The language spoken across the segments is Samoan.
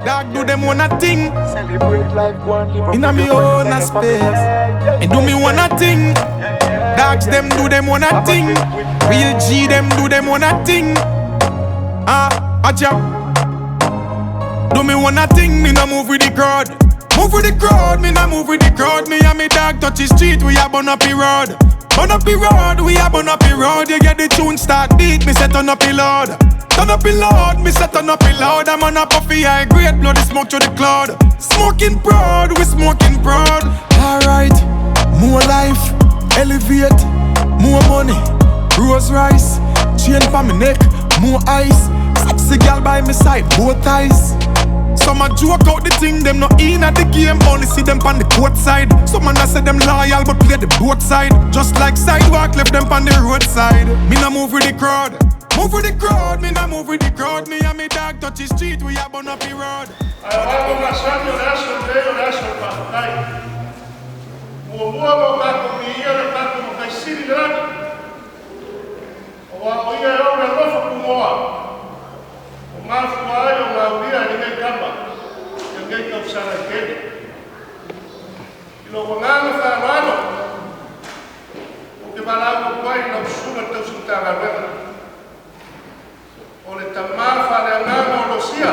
Dog do them wanna thing. Celebrate life, go and live up Inna with me your own friends a and your family. space. Yeah, And do yeah, me yeah. wanna thing. Yeah, Dogs yeah, them do them wanna Have a thing. drink with Real G me. them do them wanna thing. Ah, acha. Do me wanna thing, me no move with the crowd. Move with the crowd, me no move with the crowd. Me and me dog touch the street, we a burn up the road. Burn up the road, we a burn up the road. You get the tune start beat, me say turn up the loud. Turn up the loud, me say turn up the loud. I'm on a puffy high grade, bloody smoke to the cloud. Smoking proud, we smoking proud. Alright, more life, elevate, more money, Rolls Royce, chain for me neck, more ice. Sexy girl by me side, both eyes. Some a joke out the thing, them not in at the game, only see them on the court side. Some man a say them loyal, but play the both side. Just like sidewalk, left them on the roadside. Me no move with the crowd, move with the crowd. Me no move with the crowd. Me and me dog touch the street, we a burn up the road. Ae o ago masani o le aso lenei o le aso o le faafetai. Muamua ma o tatou viia le tatou Matai Sili i le lagi, aua o Ia e ou le alofa tunoa, ua mafua ai ona aulia e lenei tama i lenei tausaga e tele. I lou agaga faaaloalo, ou te valaau atu ai i lau Susuga i le Tausi Matagaluega, o le tamā faaleagaga o Losia,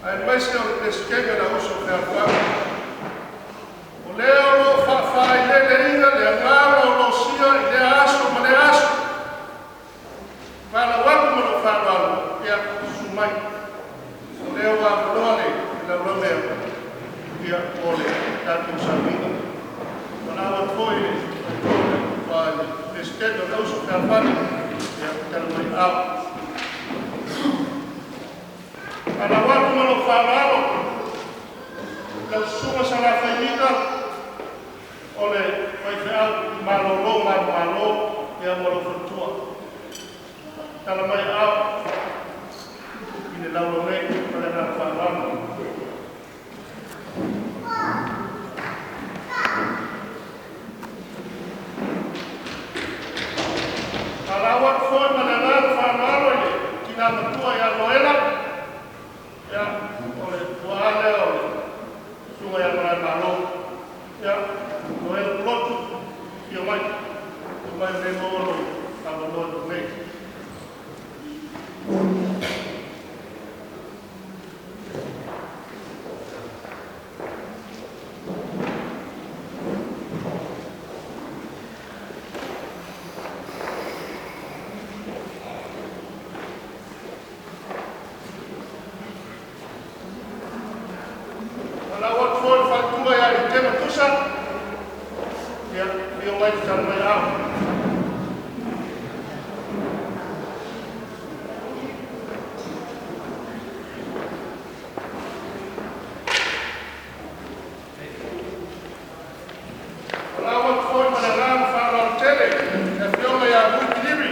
aemaise o le Peresetene o le Auuso Fealofaga. O lea o lo o faafaileleina le agaga o Losia i lea aso ma lea aso. Valaau atu ma lou faaaloalo, ia, susu mai, o lea ua avanoa le laulau lea, ia, mo le tatou sauniga. Valaau atu foi i le faletua i le Peresetene o le Auuso Fealofani, ia, tala mai aao. Valaau atu ma lou faaaloalo lau Susuga Salafai o le faifeau malolo manumalo, ia, ma lou faletua. Tala mai aao i le laulau nei ma le agaga faaaloalo. Valaau atu foi ma le agaga faaaloalo i le tina matua ia Noela, ia, o le tuaa lea o le susuga ia Malaemalo. Ia, Noela Pulotu, afio mai, afio mai o lea e maua lou avanoa i nei. Valaau atu foi i le faletua ia Etema Tusa, ia, afio mai tala mai aao. Valaau atu foi ma le agaga faaaloalo tele le afioga ia Vui Piliri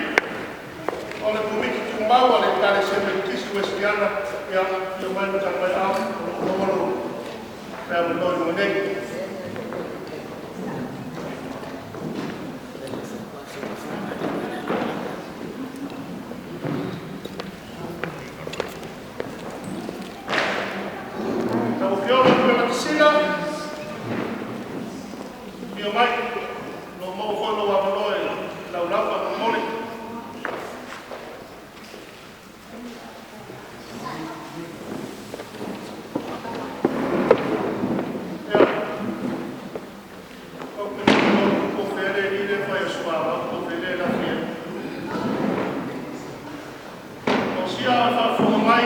o le Komiti Tumau a le Ekalesia Metotisi Uesiliana, ia, afio mai ma tala mai aao, o lo o maua lou avanoa i luga nei. Lau Afioga Lupematasila, afio mai, o lo o maua foi lou avanoa i le laulau faamolemole. Ia, ou te ko fele i le fai o suava, ko fele la fia. O sia o faafofoga mai.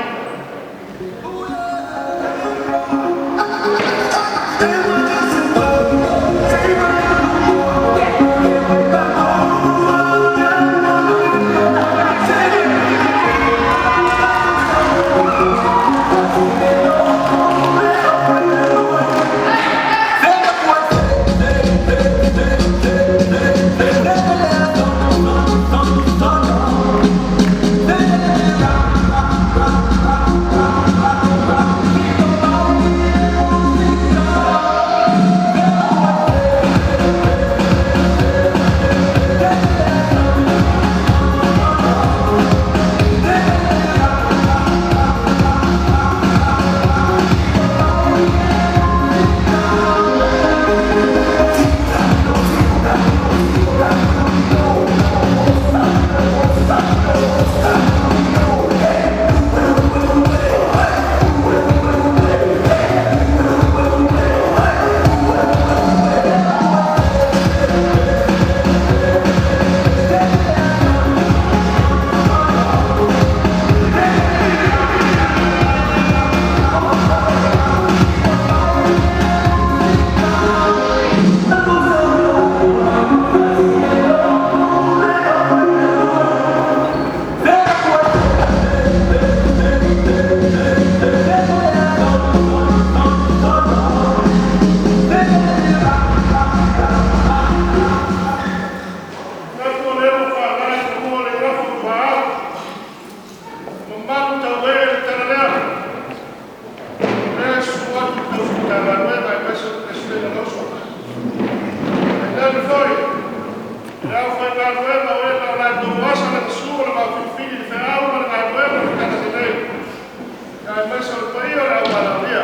Aemaise o le paia o le auvalaaulia.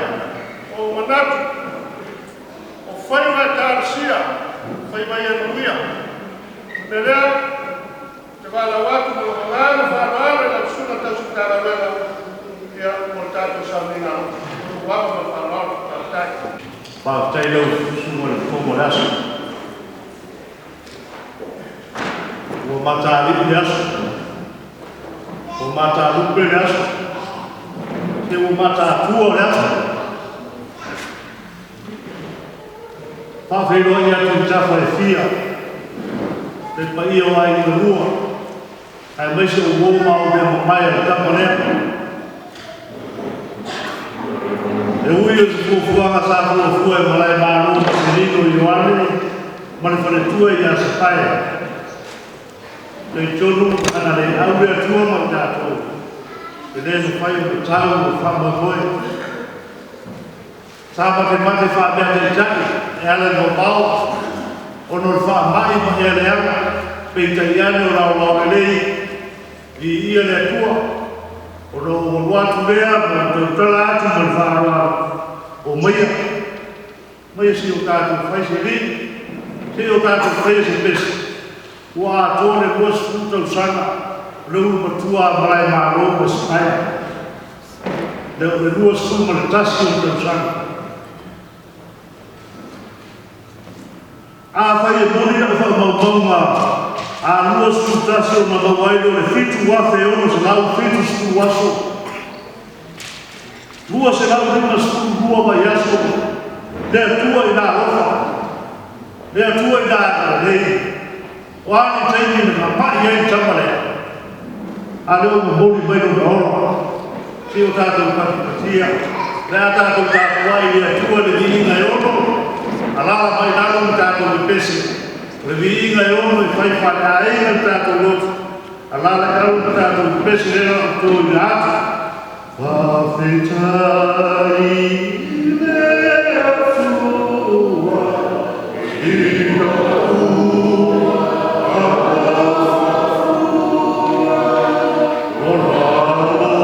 Ua ou manatu, o faiva e talosia, o faiva ia e manuia. O le mea lea, ou te valaau atu ma lou agaga faaaloalo i lau Susuga i le Tausi Matagaluega mo le tatou sauniga lotu. Ma lou ava ma le faaaloalo. Faafetai. Faafetai i lau susuga i le fofoga o le aso. Ua matalii le aso, ua matalupe le aso, se ua matatua le aso. Faafeiloai atu i tafa e fia, le paia o aiga e lua, aemaise o uo ma au mea mamae a le tama lea. E ui o se fuafuaga sa fuafua e Malaemalo ma Selino Ioane ma le faletua ia Sapae, talitonu ana le au le Atua ma i tatou, e le mafai ona tau le faamoemoe. Sa matemate faamea taitai e ala i mamao ona o le faamai ma ea leaga, peitai ane o laolao lelei, viia le Atua. Ona ou alu atu lea ma ou tautala atu ma le faaaloalo, omaia, maia se i o tatou fai se lii, se i o tatou faia se pese. Ua atoa le 20 tausaga o le ulu matua a Malaemalo ma Sapae. Le o le 21 o tausaga. Afai e moni lau faamaumauga a 21 ona maua ai lea o le 7,670 aso, 252 vaiaso, le Atua ina alofa, le Atua ina agalelei. O a ni taimi na mapai ai le tama lea, a lea ua momoli mai lona ola, se i o tatou patipatia, o le a tatou tapuai i le Atua le viiga e ono, alaala mai lalo ma tatou pepese, o le viiga e ono e fai faaleaiga le tatou lotu, alaala i lalo ma tatou pepese lea na totoina atu. Faafetai i le Atua ina ua afua lona alofa tumau e faamau o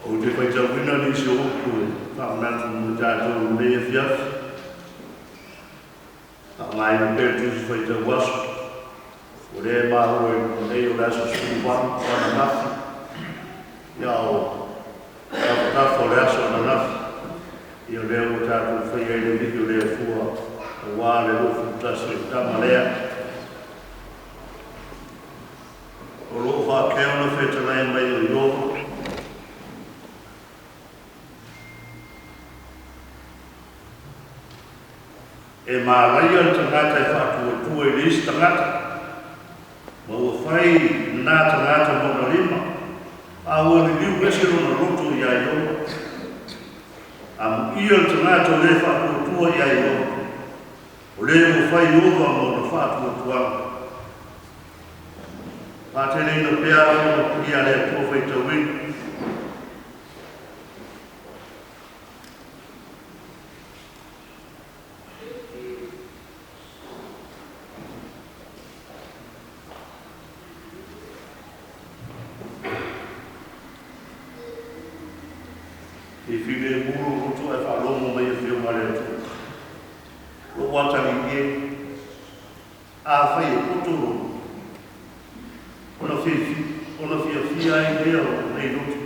Ou te faitauina nisi o upu e faamanatu mo i tatou i lenei afiafi. Faaaogaina pea le Tusi Faitau Aso, o lea e maua i luma nei o le aso 18 o ananafi, ia o tafatafa o le aso ananafi, ia o lea ua tatou faia ai le vii o le Atua aua le 21 o le tama lea. O lo o faapea ona fetalai mai o Ioba. E malaia le tagata e faatuatua i le isi tagata. fai lena tagata ma ona lima, a ua liliu ese lona loto iā Ieova. Amuia le tagata o le faatuatua iā Ieova, o le ua fai Ieova ma ona faatuatuaga. Faateleina pea Afioga Paia a le Atua faitauina. E filemu lou loto ae faalogo mai Afioga a le Atua. Lou atalii e, afai e poto lou loto, ona ona fiafia ai lea o lou nei loto.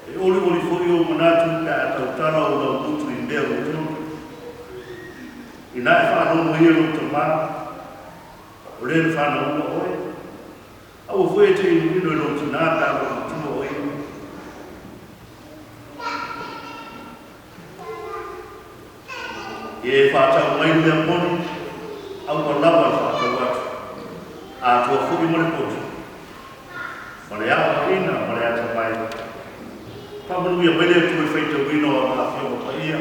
E olioli foi ou manatu pe a tautala ou laugutu i mea ua tonu. Ina e faalogo ia lou tamā, o le na fanauina oe, aua foi e te inuinu i lou tinā pe a loomatua o ia. Ia e faatau mai le mea moni, aua lava le faatau atu, atoa foi ma le poto, ma le aoaoina ma le atamai. Faamanuia mai le Atua i le faitauina o ana Afioga Paia,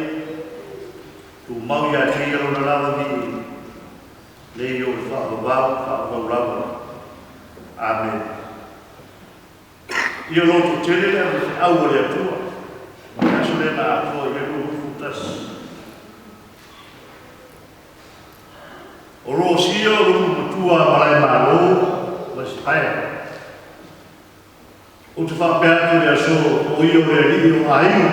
tumau ia te Ia Lona lava viiga, nei o le faavavau, faavavau lava. Amene. Ia lototele le ave feau a le Atua, i le aso lea na atoa i ai 21. O Rosia o le matua a Malaemalo ma Sipaea. Ou te faapea atu i le aso o ia o le alii o aiga.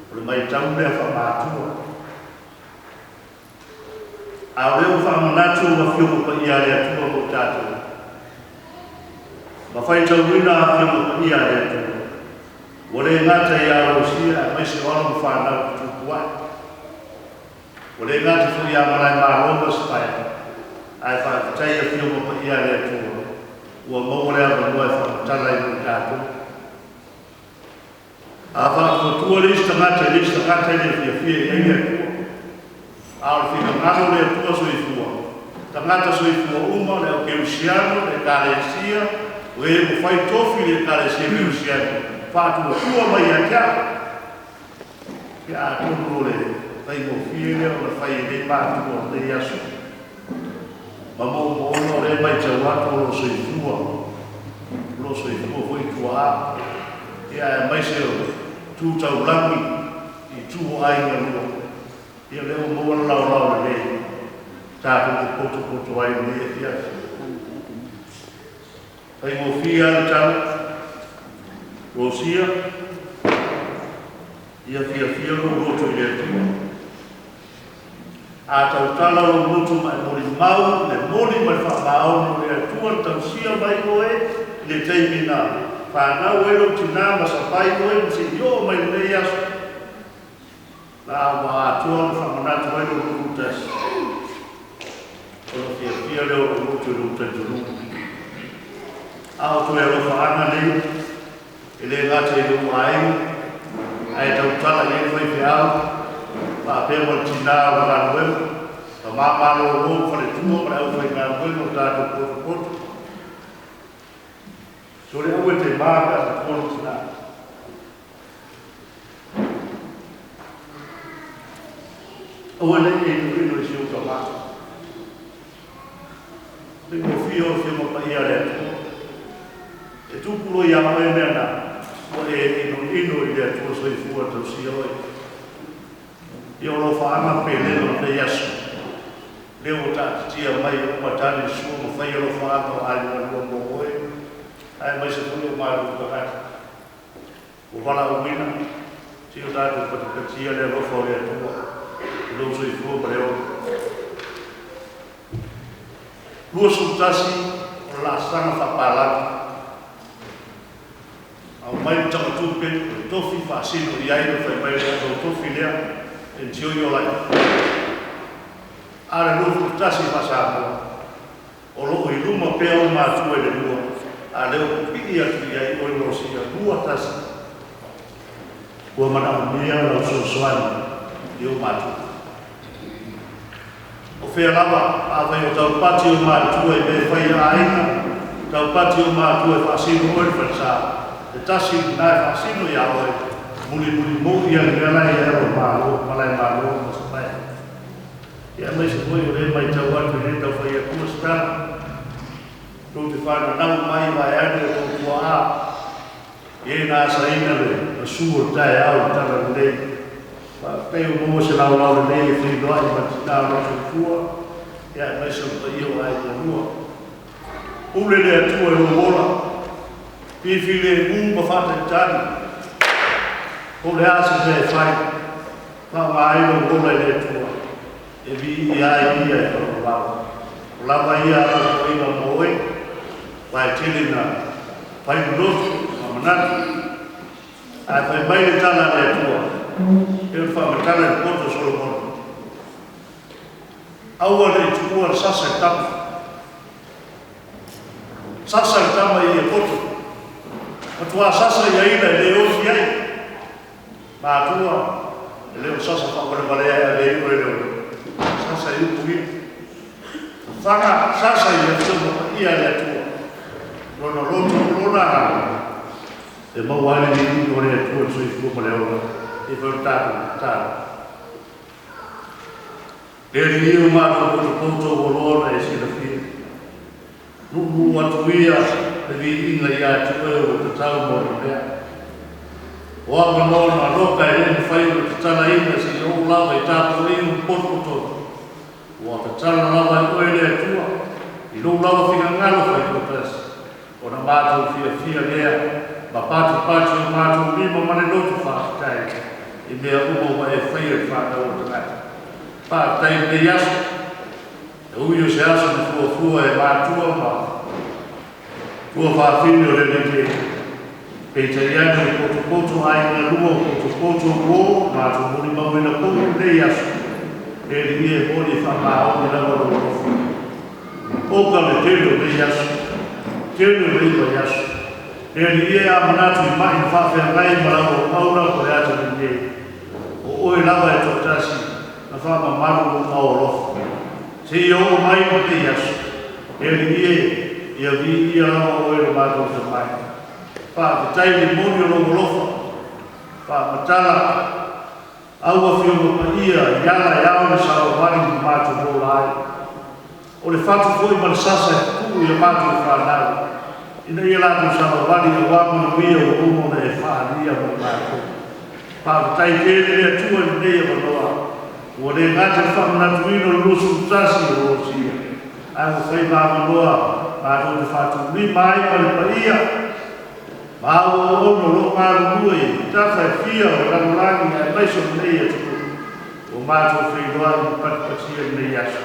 O le matau lea faamatua. A o lea ua faamanatu o Afioga Paia a le Atua mo tatou. Ma faitauina Afioga Paia a le Atua. Ua le gata ia Rosia aemaise o alo ma fanau tupu ae. Ua le gata foi ia Malaemalo ma Sipaea, ae faafetai Afioga Paia a le Atua ua maua le avanoa e faamatala ai mo tatou. A faatuatua le isi tagata i le isi tagata e le fiafia i ai le Atua. A o le finagalo o le Atua soifua, tagata soifua uma, le au kerisiano, le Ekalesia, o e ua fai tofi i le Ekalesia Kerisiano, faatuatua mai ia te au. Ia atonu o le faigofie lea ona fai e nei matua o lenei aso. Ma moomooga o lea e matau atu o lo o soifua, o lo o soifua foi tuaa, ia aemaise o tu taulagi i tu o aiga lua. Ia lea ua maua le laolao lelei tatou te potopoto ai i lenei afiafi. Faigofie lava le tala, Rosia, ia fiafia lou loto i le Atua. A tautala lou loto ma e molimau le moni ma le faamaoni o le Atua na tausia mai oe i le taimi na fanau ai lou tinā ma sapai oe ma seia oo mai lenei aso, la ua atoa ona faamanatu ai lou 21, ona fiafia lea o lou loto i lou talitonuga. A o toe alofaaga nei, e le gata i lou aiga, ae tautala i ai le faifeau, faapea ma le tinā o le galuega, tama malolo, faletua ma le aufaigaluega o tatou potopoto. Sole aua e te mā pe a matua lou tinā. Aua ne i e inoino i si ou tama. Faigofie o Afioga Paia a le Atua. E tupu loa ia oe mea na, ua e inoino i le Atua soifua tausia oe. Ia o alofaaga pele o lenei aso. Lea ua taatitia mai e uma tali le sua ma fai alofaaga o aiga lua mo oe, aemaise foi o matou tagata. Ua valaauina, se i o tatou patipatia le alofa o le Atua i lou soifua ma le ola. 21 o le laasaga faapalagi. Aumai le tagatupe o le tofi faasino i ai le fai mai lea, lou tofi lea, enjoy your life. A o le 21 faa-Samoa, o lo o i luma pea ou matua i le lua, a o lea ua pipii atu i ai oe Rosia, 21. Ua manaomia lau fesoasoani i ou matua. O fea lava, afai o taupati o matua i mea e fai a aiga, taupati o matua e faasino oe le falesa, e tasi lena e faasino iā oe, mulimuli moi a le mea la e i ai o Malo, malae Malo ma Savaii. Ia aemaise foi o lea e matau atu e le tau fai atua se tala, tou te fananau mai vaeane o tou tuaa, e na asaina le asu o le taeao i le talalelei. Faafetai ua maua se laolao lelei e feiloai ma le tina o lou soifua, ia aemaise o le paia o aiga lua. Pule le Atua i lou ola, fifilemu ma faatalitali, po o le a se mea e fai, faaaoga ai lou ola i le Atua, e viia ai Ia e faavavau. O lava ia a tapuaiga mo oe, aua e tele ina fai loloto ma manatu, ae fai mai le tala a le Atua, e pei ona faamatala i le poto a Solomona, Aua ne i tuua le sasa i tama. Sasa le tama i ia poto. Matua sasa ia ina e le ofi ai. Matua, e le o sasa faavalevalea e ave ai oe le oe. Sasa i upu ia. Faga, sasa i le Afioga Paia a le Atua. Lona loto, lona agaga. E maua ai le viiga o le Atua i le soifua ma le ola. E fai o le tatou tatalo. Le Alii e o matou potopoto ua loa ona e silafia. Nuunuu atu ia le viiga ia te oe ua tatau mo ona mea. O avanoa na loka e le mafai ona tatalaina seia oo lava i tapuaiga ma potopotoga, ua tatala lava e oe le Atua i lou lava finagalo faitoatasi, ona matou fiafia lea ma patipati o matou lima ma le loto faafetai i mea uma ua e faia i le fanau o tagata. Faafetai i lenei aso, e ui o se aso na fuafua e matua ma tuafafine o le Alii, peitai ane o potopoto aiga lua o potopoto uo matou molimauina foi lenei aso, le Alii e moni e faamaoni lava lou alofa. Oka le tele o nei aso, tele o nei vaiaso. Le Alii e, a manatu i ma'i na faafeagai ma lau auauna po le atalii nei, o oe lava e toatasi na faamamalu lou ao alofa. Seia oo mai i lenei aso, le Alii e, ia viia lava oe lo matou tamai. Faafetai i le moni o lou alofa, faamatala au Afioga Paia i ala e ao le savavali ma matou ola ai. O le fatu foi ma le sasa e tutuu i a matou fanau, ina ia latou savavali aua manuia ua uma ona e faaalia mo matou. Faafetai tele le Atua i lenei avanoa, ua le gata i le faamanatuina o le 21 o Losia, ae ua fai ma avanoa matou te faatulima ai ma le paia ma au auauna o lo o galulue i tafa e fia o le lalolagi aemaise o lenei atunuu ua matou feiloai ma patipatia i lenei aso.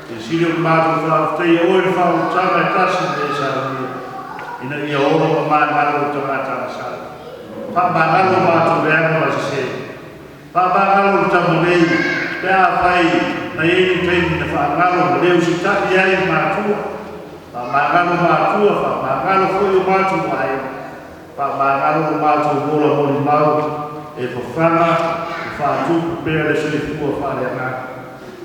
Silisili o le matou faafetaia oe i le faaolataga e tasi na e saunia, ina ia ola ma magalo le tagata agasala. Faamagalo o matou leaga ma sese. Faamagalo le tama nei pe afai na i ai ni taimi na faagalo ma le usitai ai i matua. Faamagalo matua, faamagalo foi o matou aiga. Faamagalo lo matou ola molimau e fafaga ma faatupu pea le soifua faaleagaga.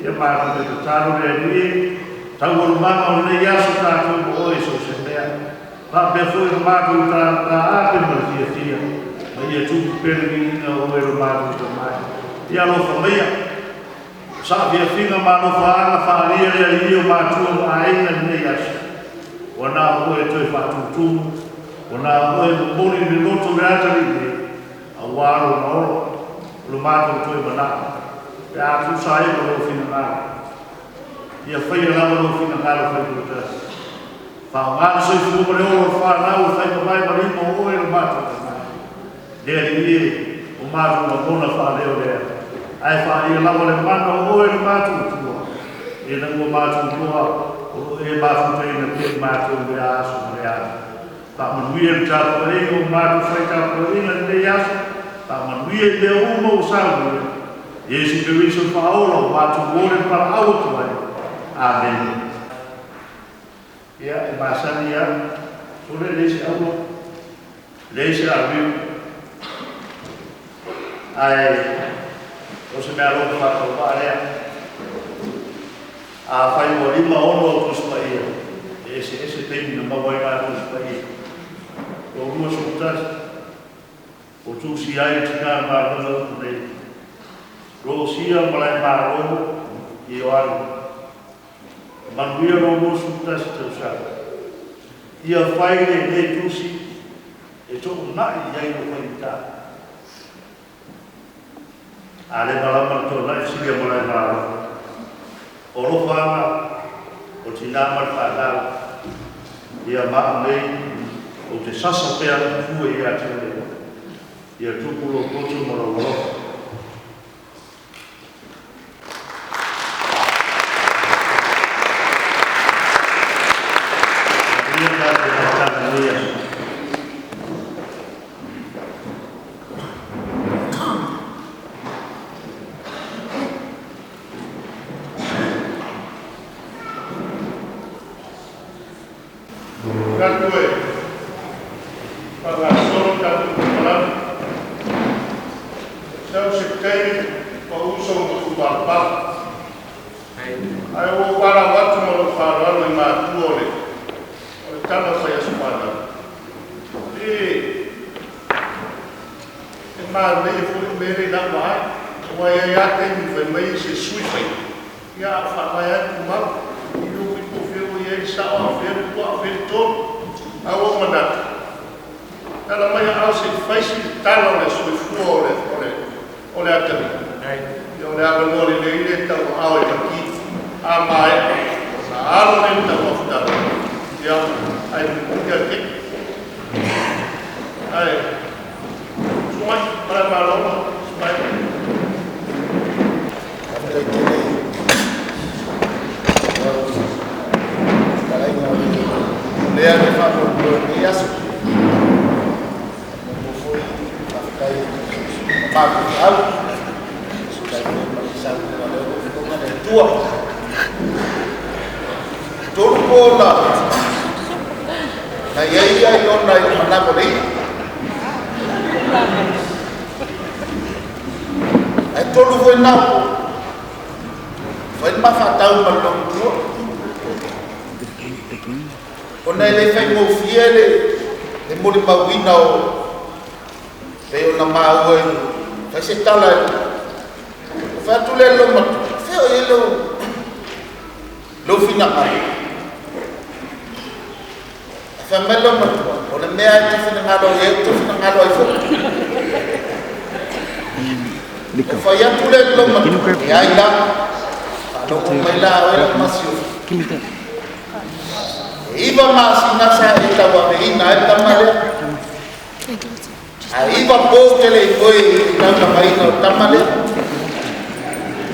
Ia matou te tatalo le Alii e, taualumaga o lenei aso tatou ma oe i so o se mea. Faapea foi ona matou talata ake ma le fiafia, ma ia tupu pea le viiga o oe lo matou Tamai. Ia alofa maia, o saafiafiga ma alofaaga faaalia le Alii o matua ma aiga i lenei aso. Ua na o oe e toe faatutumu, ua na o oe e momoli i le loto le atalii nei, aua lona ola, o lo matou toe manao, pe a tusa ai ma lou finagalo. Ia faia lava lou finagalo faitoatasi. Faaaoga le soifua ma le ola o le fanau e fai mamae ma lima o oe lo matou Tamai. Le Alii e, o matou lagona faaleo lea, ae faaalia lava le mana o oe lo matou Atua, ina ua matou iloa o lo o e mafutaina pea i matou i lea aso ma lea aso. Faamanuia le tapuaiga o matou fai tapuaiga i lenei aso, faamanuia i mea uma ua saunia, Iesu Keriso le Faaola ua matou o le valaau atu ai. Amene. Ia, e masani lava, sole e leai se auro, leai se aril, ae o se meaalofa faatauvaa lea. Afai ua 56 au Tusi Paia, e eseese taimi na maua ai la Tusi Paia. O 21, o tusi ai le tinā ma galuega upu nei, Rosia Malaemalo Ioane, manuia lou 21 tausaga. Ia fai lenei tusi e to'una'i i ai lou faigata. A le malama le to'ona'i fesili a Malaemalo. O alofaga o tinā ma le fanau, ia ma au nei, ou te sasa pea fue ia te oe. Ia tupu lou poto ma lou alofa. Manuia tatou mafutaga i lenei aso. Manatu e faagasolo tatou polokalame, sau se taimi pa'u sou matupalapala, ae ua ou valaau atu ma lou faaaloalo i matua o le tama fai aso fanau e e manaia foi le mea lea i lau vaai, aua e i ai lava taimi fai mai se sui fai ia a o faavae lava tumau i le po o fea ua i ai le sa'o, a o fea le lua, a o fea le tolu. Ae ua ou manatu, tala mai aao se i fai sina tala o le soifua o le atalii. Ia o le avanoa lelei lea tauaao e Maki a maea ona alo lea i le taumafataga, ia ae mulimuli a keke ae sumai Malaemaloga sumai. Faafetai tele lau fetalaiga o lea le faamoemoe o lenei aso. Muamua foi faafetai mamalu au sutai foi ma le saunoaga lea ua fofoga le Atua. Tolu po na na iai ai ona i le malaga o le ia. Ae tolu foi na po fai le mafaatau ma le lomtua. Ona e le faigofie le molimauina o pei ona maua i fai se tala o fai atu le lomatua fea o i ai lou finagalo. E fai mai lomatua o le mea e te finagalo i ai ou te finagalo ai foi. O fai atu le lomatua e ai la faalogo mai la oe lau masiofi. E 9 masina sa e tauaveina ai le tama lea. Ae 9 po te le i koe i taulagaina o le tama lea.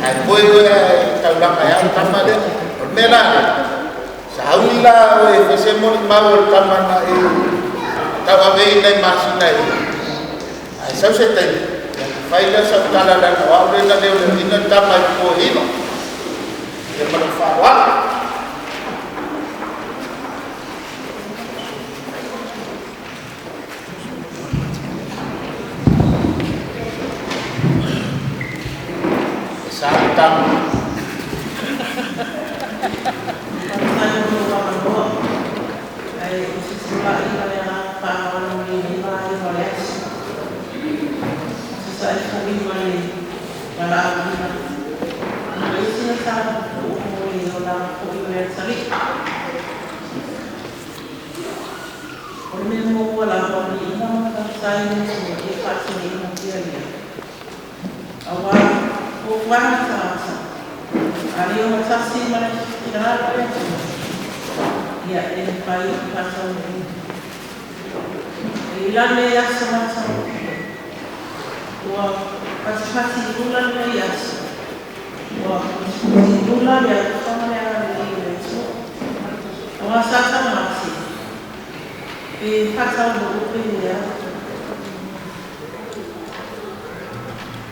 Ae koe oe e taulaga e au le tama lea. O le mea la lea, sauni la oe e fai se molimau o le tama na e tauaveina i masina e 9. Ae sau se taimi, ia fai lea sau tala lana o au lea na leoleoina le tama i po e 9. Ia ma lou faaaloalo. E sa le tama. Faafetai mo lou avanoa. Ae ou te tulai ma le agaga faaaloalo i lenei vaega o le aso. Tusa ai foi ma le valaauina. Ma isi na sa puupuu mo le olaga foi o le atalii. O le mea muamua lava o viiga ma le faafetai i le Atua ia faatinoina pea ia. Aua fuafuaga a tagata, a le ogatasi ma le finagalo o le Atua, ia e mafai ona faataunuuina. E i la lenei aso matagofie, ua fatifati i lula lenei aso, ua futifoti i lula le alofa ma le agalelei o le Atua. Aua sa taugati, pe faataunuu pe leai.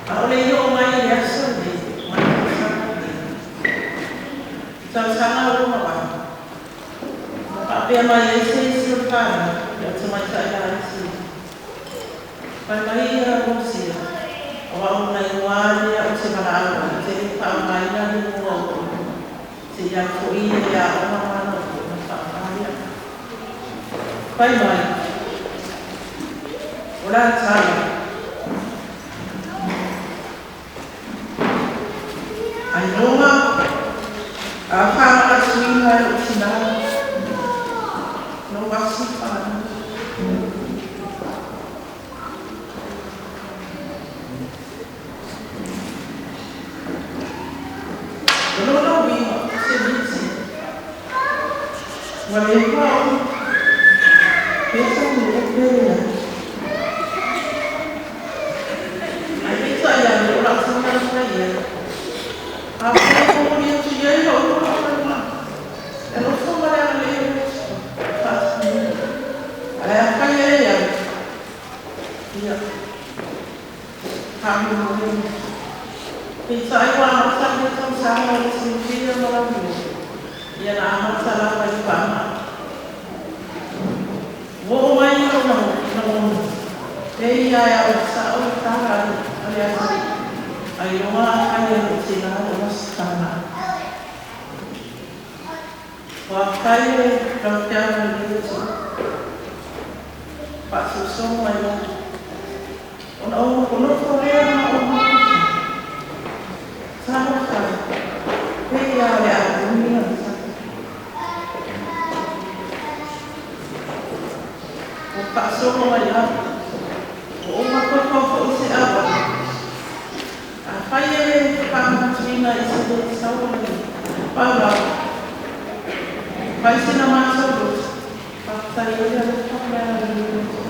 A o le i oo mai i le aso lenei ma le tausaga lenei, tausaga o 28, na faapea mai ai se isi o le fanau i lau tamaitai laiti. Fai mai ia Rosia, o au na igoa lea ou te valaau ai, te le faaaogaina le igoa o ou. Se ia fo'i le aoga ma ana ona fa'aaogā lea. Fai mai, o la tala, ailoga a fa'amaatuina e lo'u tinā, lou aso fanau. O lona uiga, se miti, ua lē fa'ao'o pesa ni ope lea. Ae peita'i ane o la'u tala e fai ai. Afai momoli atu i ai lo'u fa'amanua'a, e alofa ma le agalelei o le Atua fa'atinoina. Ae afai e leai, ia, fa'amoemoe. Peitai ua amata lenei tausaga o le silafia ma lauiloa, ia na amata lava i le fa'ama'i. Ua oo mai i lou lagona, pei ia e agasa'o le tala a le atalii, ailoga a fai e lo'u tinā lou aso fanau. Ua fai e lau Afioga i le Atua, fa'asosoga ai lava. Ona ou nofonofo lea ma ou mafaufau. Talofa e, pei lava o le a umi lana tala. Ua fa'asolo mai lava. Ua ou mafaufau fo'i i se auala. Afai e lē fa'amanatuina i se lē tatau ona ia. Pau lava, fai sina matou lotu. Fa'afetai ai le alofa ma le agalelei o le Atua.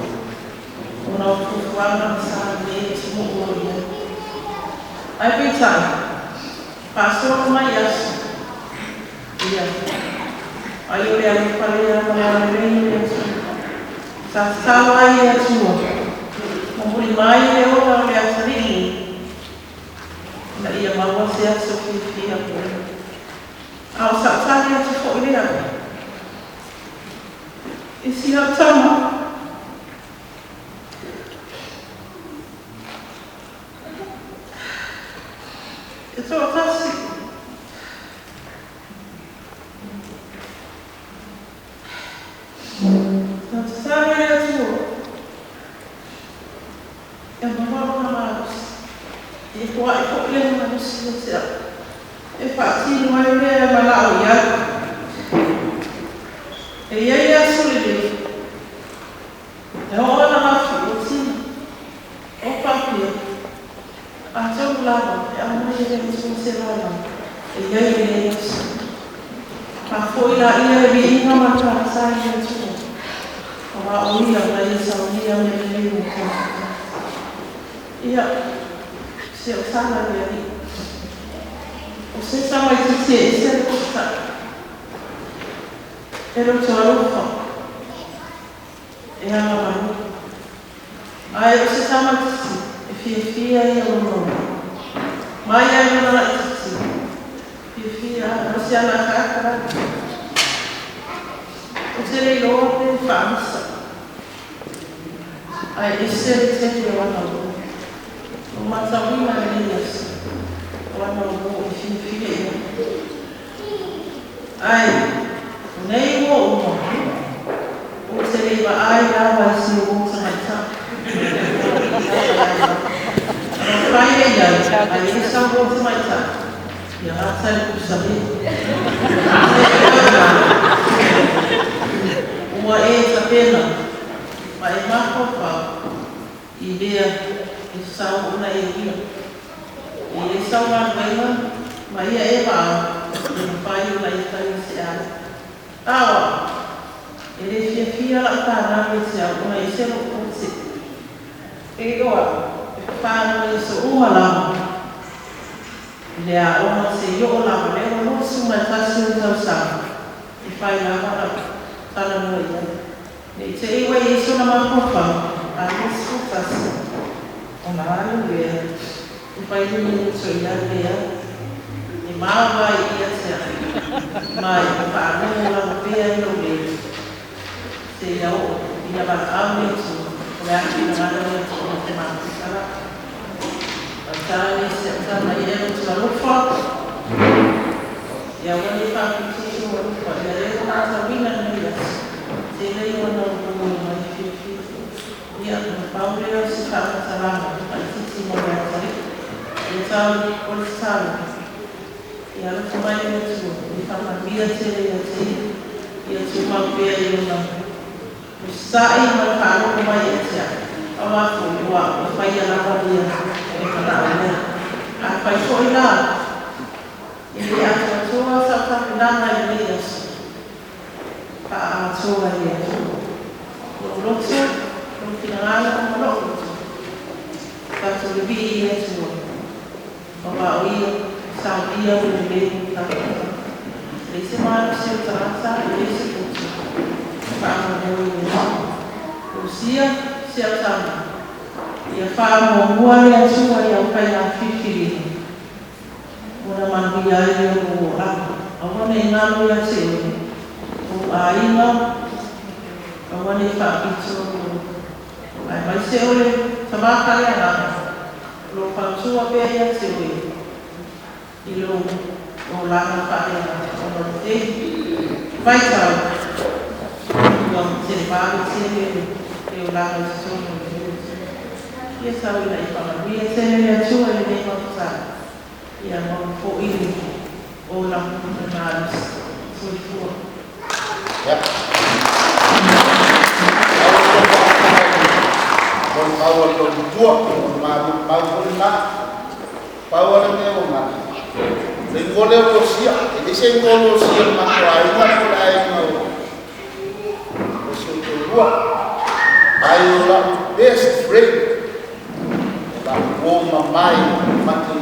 Ona o fuafuaga ma sa lelei atunu'u o i ai. Ae peitai, fa'asolo mai aso. Ia, ai o le alofa lea ma le agalelei o le Atua. Sa tatalo ai e Atua. Momoli mai le ola o le atalii ina ia maua se aso fiafia po. A o sa'u tali atu fo'i lea. I si au tama. E to'atasi. Sa tatalo i le Atua. Ia maua lona malosi. Ia foa'i fo'i le malosi ia te a'u. E fa'atino ai mea e mala'o i ai. E iai le aso lelei. E oo ananafi ua tina. O faapea. Atonu lava e aumai e le Atua se laolao. E iai lenei aso. Fa'afo'i laia le viiga ma le fa'afetai i le Atua. Auā o ia na ia saunia mea lelei mo tagata. Ia, se o tala le alii. O se tamaitiiti e ese le to'ata'i. E loto alofa. E agamalu. Ae o se tamaitiiti e fiafia ia lona. Mai ai lona laitiiti. Fiafia o se ana akaaka lava. O te le iloa pe fa'amisa. Ae ese le tele o ana uo. O matauina lenei aso. O ana uo e fiafia ia. Ae, o nei ua uma. O te le vaai lava i si ou tamaita'i. Fai e iai, ae e sau uo tamaita'i. Ia gata i le pusa lea. Ua e tapena, ma e mafaufau i mea e tatau ona e uia. E le sau galuega ma ia e va'au, e mafai ona e faia se ai. Aoa, e lē fiafia la'u fanau ia te au ona ese lo'u pote. E iloa, e fafānu i aso uma lava. I le aoga seia oo lava le 61 o tausaga, e fai lava la'u talanoa i ai. Nei te i ua i ai sona mafaufau, a 21, ona alu lea, e fai le minuto i alu lea, e maua ai ia te a'u, ma e fa'alugo lava pea i lou leo. Seia oo ina valaau le Atua, o le a finagalo le Atua mo te mafuta la. Tala se tama i e loto alofa. Ia ua nei faapito sou alofa, ia lea ua matauina lenei aso, tele ia ona ou mai fiafia. Ia, na pau lea o se faamatalaga laitiiti mo le atalii. Ia tau o le tatalo, ia alofa mai le Atua, ia faamanuia tele ia te ia, ia tumau pea i ona usitai ma le faalogo mai ia te au, aua foi o au e faia lava ia le manao lea. Afai foi la e le atoatoa sau tapenaga i lenei aso, faaatoa e le Atua lou loto, lou finagalo ma lou loto. Tatou le vii i le Atua, aua o Ia e saunia le lelei mo tatou tagata. E leai se malosi o le tagata, e leai se poto e faamoemoe i le Atua. Lusia, si au tama, ia faamuamua le Atua i au faiga filifiliga, ona manuia ai lea o lou olaga. Aua ne i galo ia te oe ou aiga, aua ne i faapito aemaise o le tama faaleagaga, o lo o fautua pea ia te oe i lou olaga faaleagaga, ona o lenei vaitau ua televave tele le olaga i totonu o le nuu. Ia tau ina ia faamanuia tele le Atua i lenei mafutaga, ia maua foi le ola ma le malosi. Soifua. Ia. Molimau a lou matua, molimau foi lena. Pau lava le mea ua gata, o le igoa lea o Iosia, e leai se igoa o Iosia i le matou aiga po o le aiga o si ou toalua. Ai o lau best friend, o lau uo mamae ma te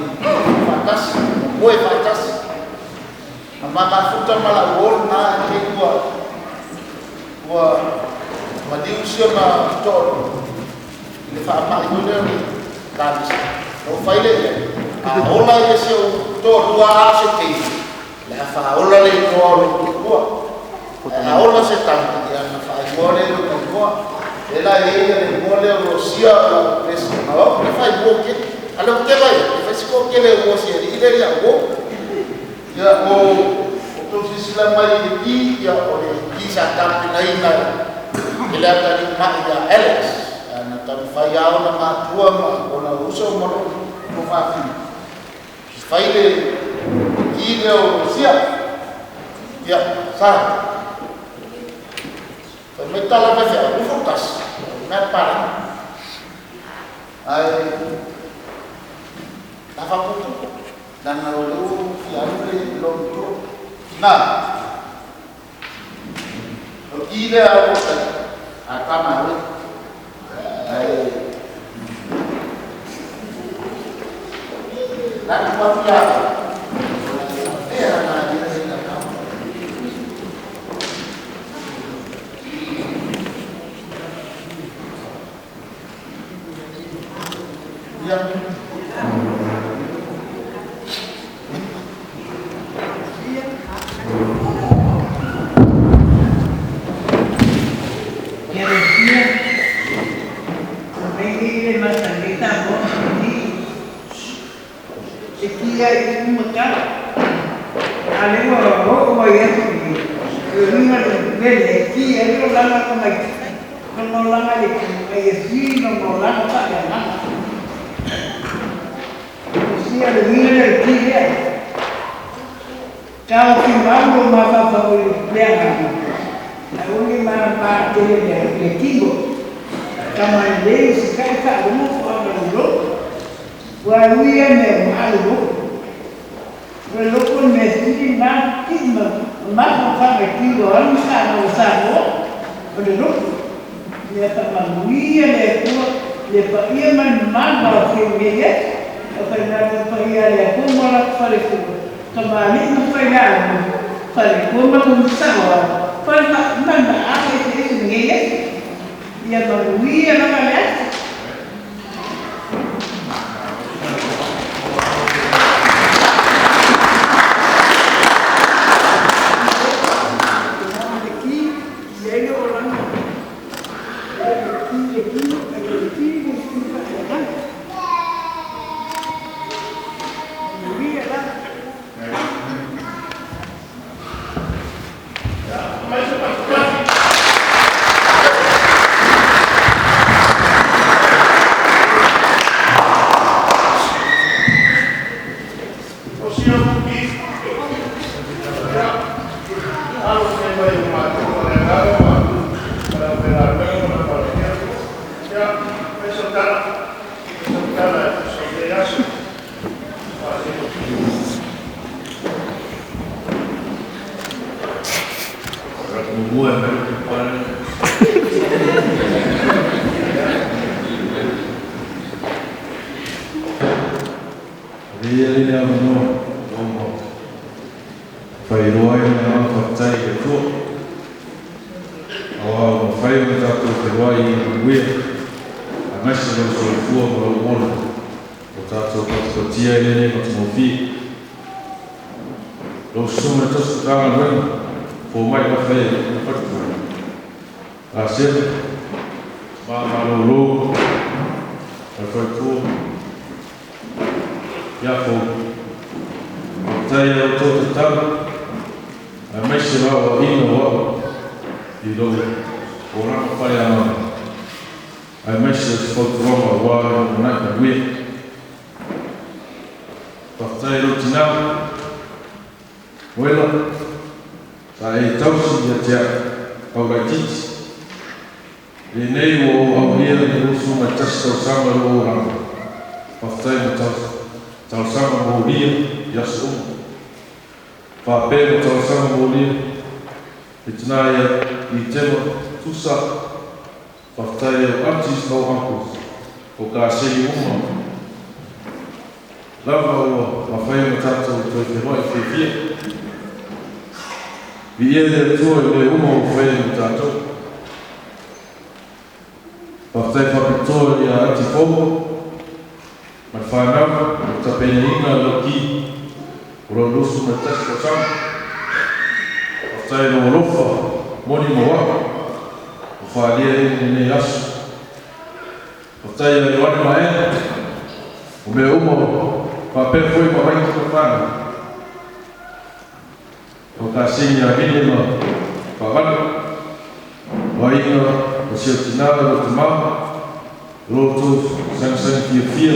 faatasi, moe faatasi. Na ma mafuta ma lau uo lena e te ua maliu si ona toalua i le faamai foi lea o le kanesa. Na ou fai lea i ai, a ola ia si ou toalua a o se teine, o le a faaola le igoa o lou toalua. Ae a ola se tama, ia ona faaigoa lea i lona igoa. E la e i ai le igoa lea o Iosia o lau best. Ma au le fai uo tele. A le o te vai, e fai si toatele o uo si alii lea ia uo. Ia o tou silasila mai i le ki, ia o le ki sa tapenaina e le atalii mai ia Alex. Na taumafai lava ona matua ma ona uso ma lou tuafafine. Fai le ki lea o Iosia. Ia, sa. Fai mai tala mai fea, 21. Mea pala. Ai, na faaputu. Leaga o lea ua fia alu le lou matua. Na, o ki lea o a tama oe. Ai, na ua fia e ana ia ia na. Ia. Ia Lucia, o nei le masaleta mo ni e kia i umaka a le ua o o ia ni e ringa le mele e kia e lo langa ka mai no no langa le ki e si no no langa pa ya na Lucia le ringa le ki e Tau ki mau ma fa fa o le nga Na uli ma pa te le le kingo kama le si kai fa lo mo fa lo wa lui e me ma lo wa lo ko me si na ti ma ma fa fa me ti lo an sa no sa no o le lo le ta ma lui e le ko le pa ia man ma ma fi me ye o fa na pa ia le ko ma la fa le ko kama ni ma fa ya fa le ko ma ko sa wa fa ma ma ma a ke se nge ye ia manuia na palestra. Muamua e aumai lou pepa lea. Avea ia lenei avanoa ua uma faailoa ai le agaga faafetai i le Atua, aua ua mafai ona tatou feiloai i manuia, aemaise lou soifua ma lou ola ua tatou patipatia ai lenei matagofie. Lau Susuga i Tosi Matagaluega, Fomai Lafaia i Faletua, Lasema, Ma Malolo, ma le faletua, ia Fou. Faafetai i a outou tatalo, aemaise o le aoaiga o au i lou olaga faaleagaga, aemaise o se fautuaga aua le lumanai manuia. Faafetai i lou tinā, Moela, sa e tausi ia te au, tau laitiiti. Lenei ua ou aulia le 21 tausaga o lou olaga. Faafetai mo talosaga molia i aso uma. Faapea mo talosaga molia i tinā ia i Tema Tusa. Faafetai i ou aunties ma ou uncles, o kasegi uma lava ua mafai ona tatou toe feiloai fiafia. Viia le Atua i mea uma ua faia mo tatou. Faafetai faapitoa ia Aunty Fou ma le fanau mo le tapenaina o lau ki o lou 21 tausaga. Faafetai i lou alofa moni mo au ua faaalia ai lenei aso. Faafetai ia Ioane ma Ena o mea uma faapea foi ma Maiki ma fanau. O kasegi ia Vili ma Faavale, o aiga o si ou tinā ma lou tamā, o lo outou sagisagi fiafia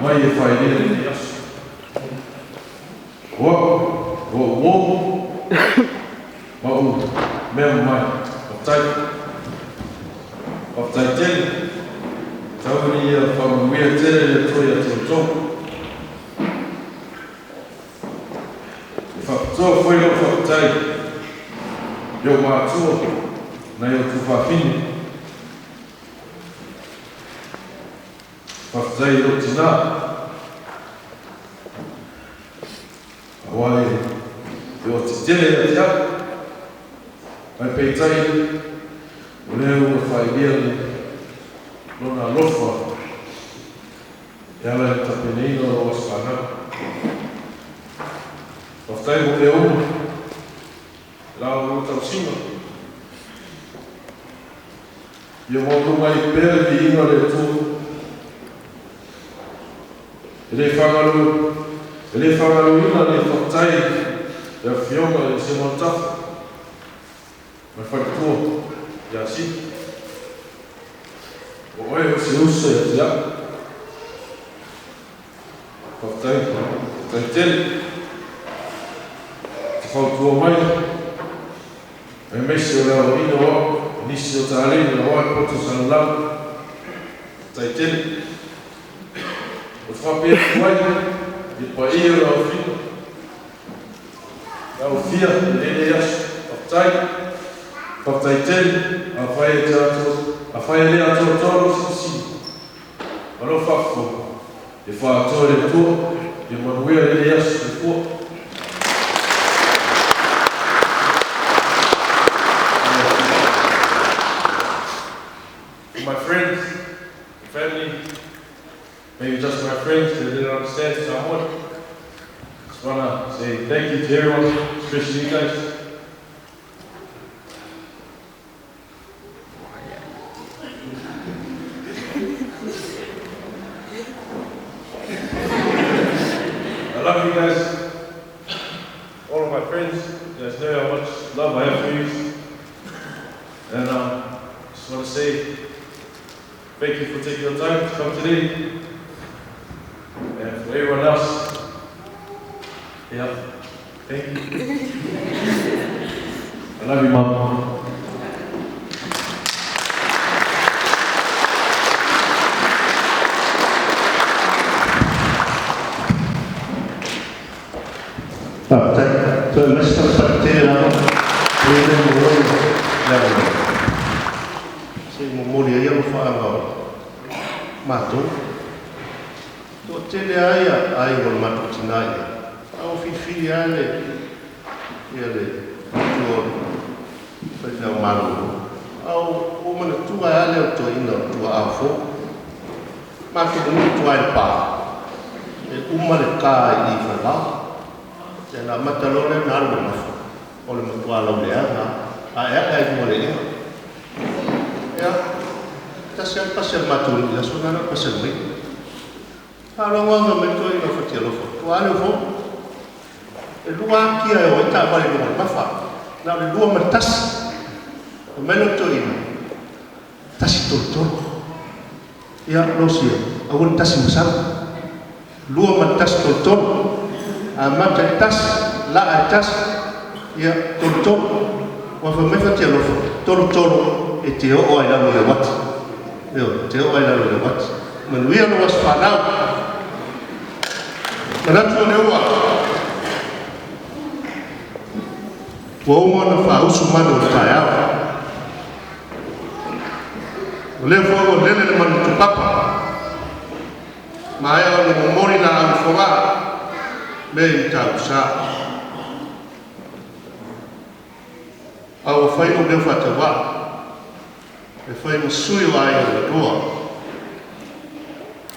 mai e faailia lenei aso. O au, o ou uō ma ou mea mamae. Faafetai. Faafetai tele. Tau ina ia faamanuia tele le Atua ia te outou. E faapitoa foi lau faafetai i ou matua nai ou tuafafine. Faafetai i lou tinā, aua e oti tele ia te au. Ae peitai o lea ua faailia le lona alofa e ala i le tapenaina o lou aso fanau. Faafetai mo mea uma, i la outou tausiga. Ia maualuga ai pea le viiga o le Atua. E le faagalo, e le faagaloina le faafetai i le Afioga i le Simon Tafa ma le faletua ia Sili. O oe o se uso ia te au. Faafetai, faafetai tele. Te fautua mai, aemaise o le aoaina o au i nisi o taleni aua le poto salalau. Faafetai tele. O te faapea atu ai i le paia o le aofina, le aofia i lenei aso. Faafetai, faafetai tele. Afai e te atoa, afai e le atoatoa lou silasila ma lou faafofoga, e faaatoa e le Atua, ia manuia lenei aso. Soifua. For my friends, family, maybe just my friends that didn't understand Samoan, just wanna say thank you to everyone, especially you guys. I love you guys, all of my friends. You guys know how much love I have for you. And just want to say thank you for taking your time to come today. And for everyone else, yeah, thank you. I love you, Mom. Faafetai. Toe aumai se tala tele lava. Tele lava ia aiga o le matou tina i ai, a ua filifili lava le ia le matua o le faifeau malolo. A ua ou manatua ai lava lea o le toeaina o le tuaa o Fou. Matou nuu i tua i Lepa, e uma le ka i i Falevao. Ia ona amata loa lea ona alu i le mafa, o le matua lauleaga lava, ae ae lava i luga o le ea. Ia, tasi lava le pasi a le matou nuu i le aso lena, na o le pasi a le maila. Faalogologo mai toeaiina o Fatialofa, ua alu foi. E lua lava kia e o ai taavale i luga o le mafa, na o le lua ma le tasi. Fai mai lea o le toeaina, 133. Ia, Losia, aua le tasi ma sau. Lua ma le 133. Amata i le tasi, laa i le tasi, ia, tolu tolu. Ua fai mai Fatialofa, tolu tolu e te oo lava i lalo o le uati. Ioe, e te oo lava i lalo o le uati. Manuia lou aso fanau. Manatu o lea ua ua uma ona faausu manu o le taeao. O lea foi ua lele le manu tupapa. Maea ona momoli laau i Fogaa me i Matautusa. A ua fai lou leo faatauvaa e fai ma sui o aiga na lua.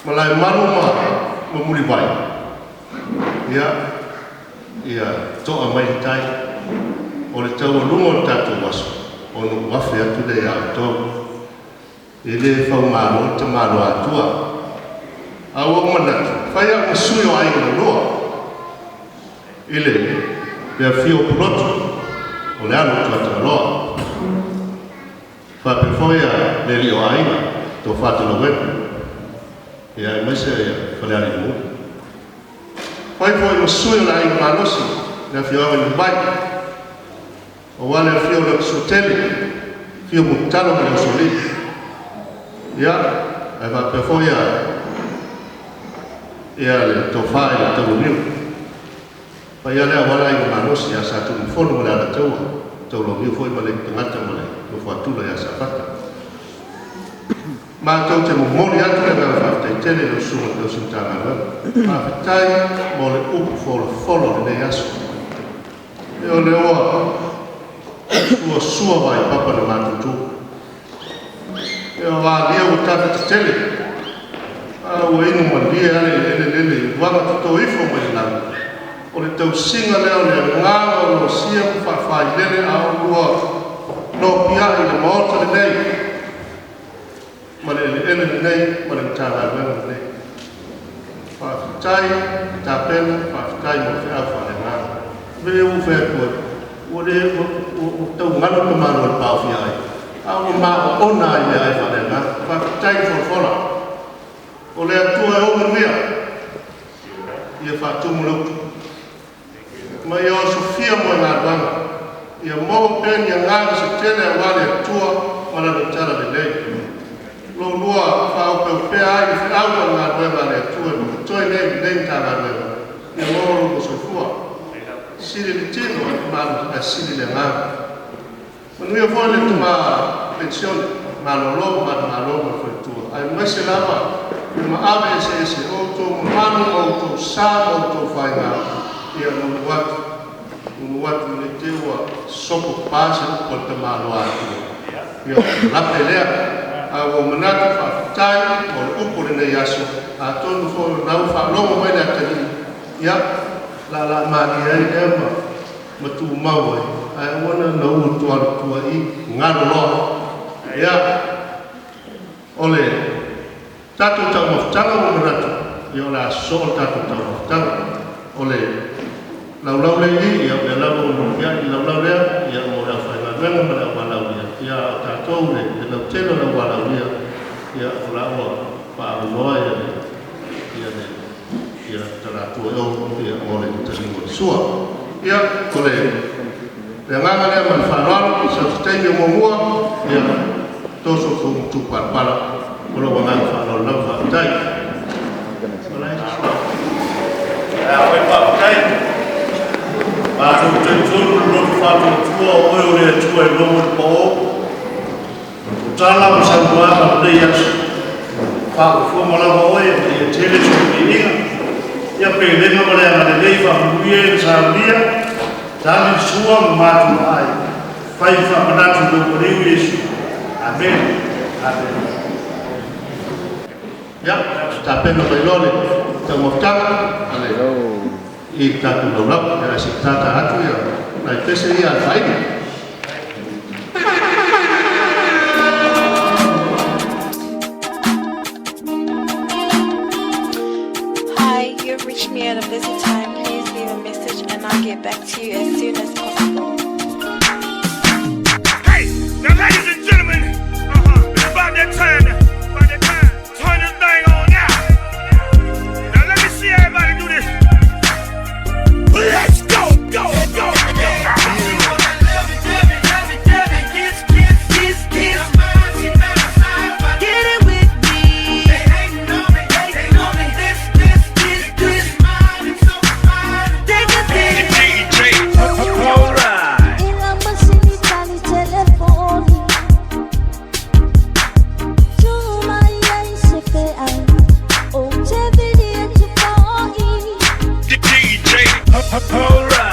Malaemalu ma ma Mulivai, ia, ia to'a mai le tai o le taualuga o le tatou aso ona ou afe atu lea ia outou. E le faumalo le tamaloa Atua. A ua ou manatu, fai au ma sui o aiga na lua i le le afio o Pulotu o le alo o Tuatagaloa. Faapea foi a le alii o aiga, Tofa Talauena, ia aemaise ia Falealili Muli. Fai foi ma sui o le aiga malosi, le afioaga i Mulivai, aua le afio o le Suatele, afio Mulitalo ma le Usoalii. Ia, ae faapea foi a ia le tofa i le Taulaniu. Paia lea aua le aiga malosi ia Sa Tunumafono ma le Alataua, Taulaniu foi ma le tagata ma le nofo a Tula ia Safata. Matou te momoli atu le agaga faafetai tele i lau Susuga i le Tausi Matagaluega. Faafetai mo le upu folafolo o lenei aso. E o lea ua sua sua vaipapa na matutu. E o alia ua tafa tetele. A ua inu malie ale i le eleelele i uaga toto ifo mai le lagi. O le tausiga lea o le agaga o Losia ma faafailele a oulua nopiai i le Maota lenei ma le eleele lenei ma le Matagaluega lenei. Faafetai le tapena, faafetai mo le feau faaleagaga. Mea ua ou fai atu ai, ua le ua tau galo le tamaloa i le paofia ai, a ua maoona ai mea ai faaleagaga. Faafetai le folafola. O le Atua e ou manuia, ia faatumu le utu. Ma ia osofia mo e galuega. Ia maua pea ni agaga se tele aua le Atua ma lana tala lelei. Lou lua faaopeopea ai le feau ma le galuega a le Atua e totoe nei lenei Matagaluega. Ia maua lou soifua. Sili le tino e malu ae sili le agaga. Manuia foi le tama pensione, malolo, malo ma le faletua. Aemaise lava le maave eseese o outou mamalu ma outou sa ma outou faiga. Ia nunu atu, nunu atu i le te ua sopo pa se upu a le tamaloa Atua. Ia lape lea. A ua manatu faafetai mo le upu o lenei aso. Atonu foi o lena ua faalogo mai le atalii. Ia, la la malie ai lea ma ma tumau ai. Ae aua na na ua atu alu tua i galo loa. Ia, o le tatou taumafataga ua manatu, ia o le a sosoo le tatou taumafataga. O le laulau lea i i, ia o lea lava ua nopiai le laulau lea, ia mo le aufaigaluega ma le auvalaulia. Ia o tatou le lautele o le auvalaulia, ia o la ua faaavanoa ia le ia le ia talatua e o ia mo le taliga o le sua. Ia, o le le agaga lea ma le faaaloalo, sau se taimi o muamua, ia toso tou matupalapala o lou agaga faaaloalo lava. Faafetai. Ia faafetai. Matou talitonu le loto faatuatua o oe o le Atua e logo i le pao. O tala ma saunoaga o lenei aso. Faafofoga lava oe ma ia tele se viiga. Ia pelega ma le agalelei faamanuia i le saunia, tali le sua ma matua ai. Fai faamanatu i lou paliu Iesu. Amene. Amene. Ia, tapena mai loa le taumafataga a le i le tatou laulau. Ia, se i tata atu ia nai pese ia a le faaili. Hi, you've reached me at a busy time. Please leave a message and I'll get back to you as soon as possible. Hey, now ladies and gentlemen, it's about that time. About that time. Turn this thing on out. Now let me see everybody do this. Let's go, go, go, go. Get it with me. Take a DJ. Alright. DJ. Alright.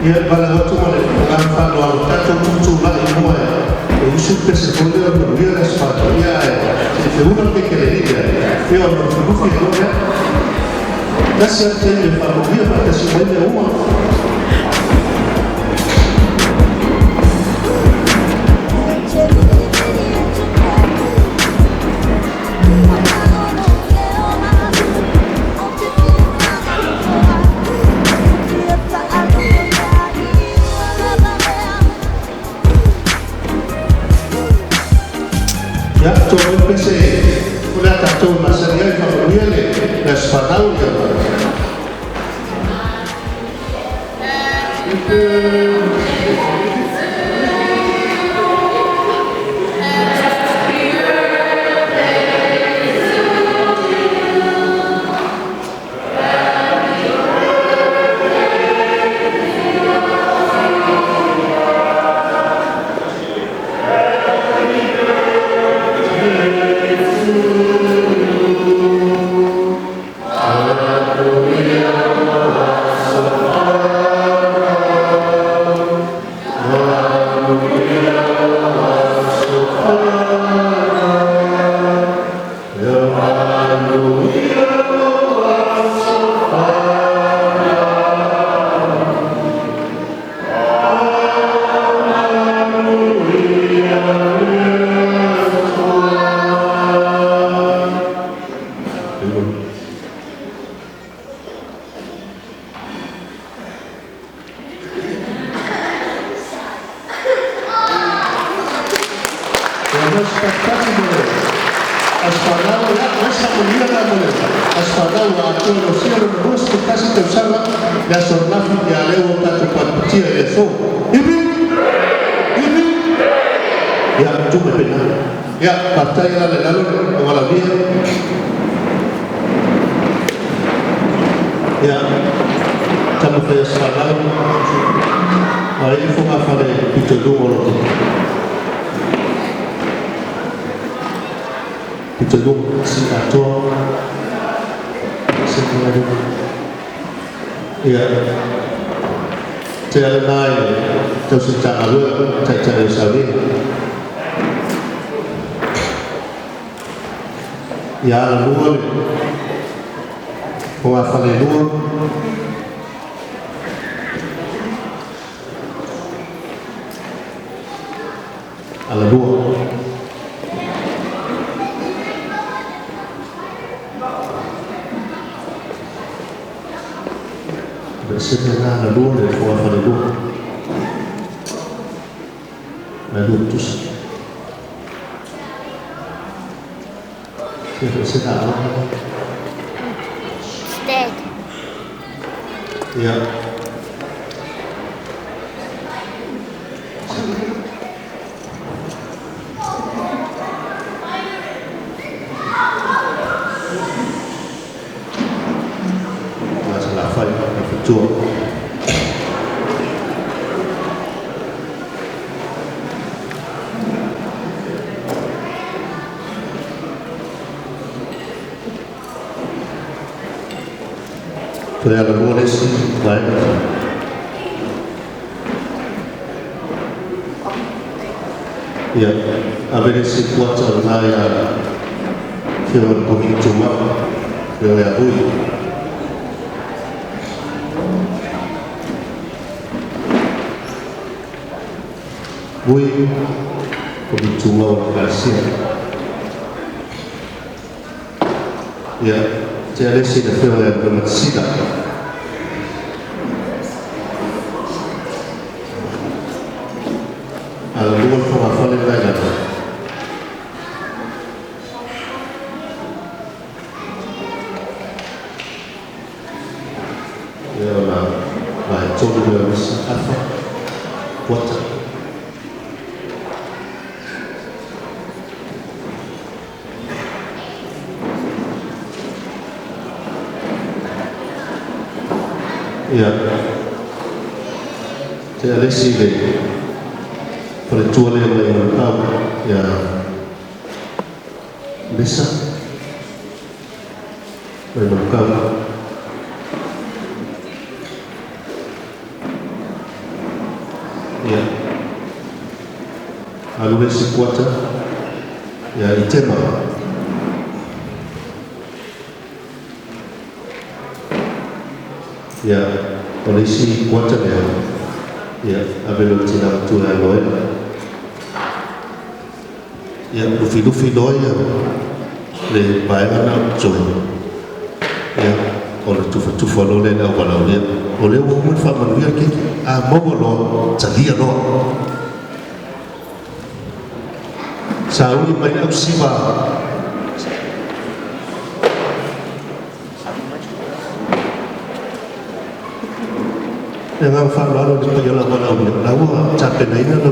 Ia valaau atu ma le agaga faaaloalo tatou tutulai mua e usu le pese foi lea o le manuia le Aso Fanau ia ae se i feula le kekelei lea ia ona lufilufi ai loa lea. Tasi lava le taimi e faamanuia faatasi uma ai mea uma. Ia, to mai le pese o le a tatou e masani ai, faamanuia le aso fanau ia. Ia mo se patupatu mo le aso fanau, ia, o se faamanuia lena mo le aso fanau ua atoa i Losia lona 21 tausaga le aso ananafi, ia lea ua tatou patipatia i le aso. Hipi! Hipi! Ia, tuu mai pena. Ia, faafetai ala i lalo le aualavia. Ia, taumafai aso fanau, a i le fogafale pito i luga o lo. Pito i luga, si atoa. Se i luga. Ia, te ala nā i tausi tāngalua, taitai o saulina. Ia ala lua le o a fale lua. Ala lua. Besete na ala lua le o a fale lua. La lua tusa. Besete ala. Dead. Ia. La sa la fai la fitua. Toe ala lua le isi vaega. Ia, ave le isi kuata o lena ia fio o le komiti tumau, fio ia ui. Ui, komiti tumau o le Ekalesia. Ia, te alesi le fio ia Matisila. Ala lua le fogafale le lai lalo. Ia o la vae tolu lea o isi afa, kuata. Ia, te alesi le faletua lea mai Manukau, ia Lisa mai Manukau. Ia, alu le isi kuata, ia Itema. Ia, o le isi kuata lea, ia, ave lo tina matua ia Noela. Ia, lufilufi loa ia le vaega na o totoe. Ia, o le tufatufa loa lea i le auvalaulia. O lea ua uma ona faamanuia le keiki. A maua loa, talia loa. Sauli mai le ausiva. Le agaga faaaloalo i le paia o le auvalaulia, o la ua tapenaina la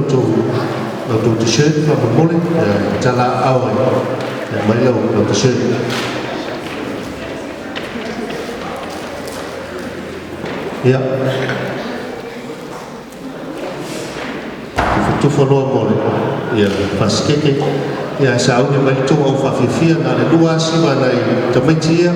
outou t-shirt faamolemole, tala aao e aumai lau t-shirt. Ia, tufatufa loa mo le ia faasikeke. Ia, sauni mai le tou au faafiafia na le lua asiva nai tamaiti ia.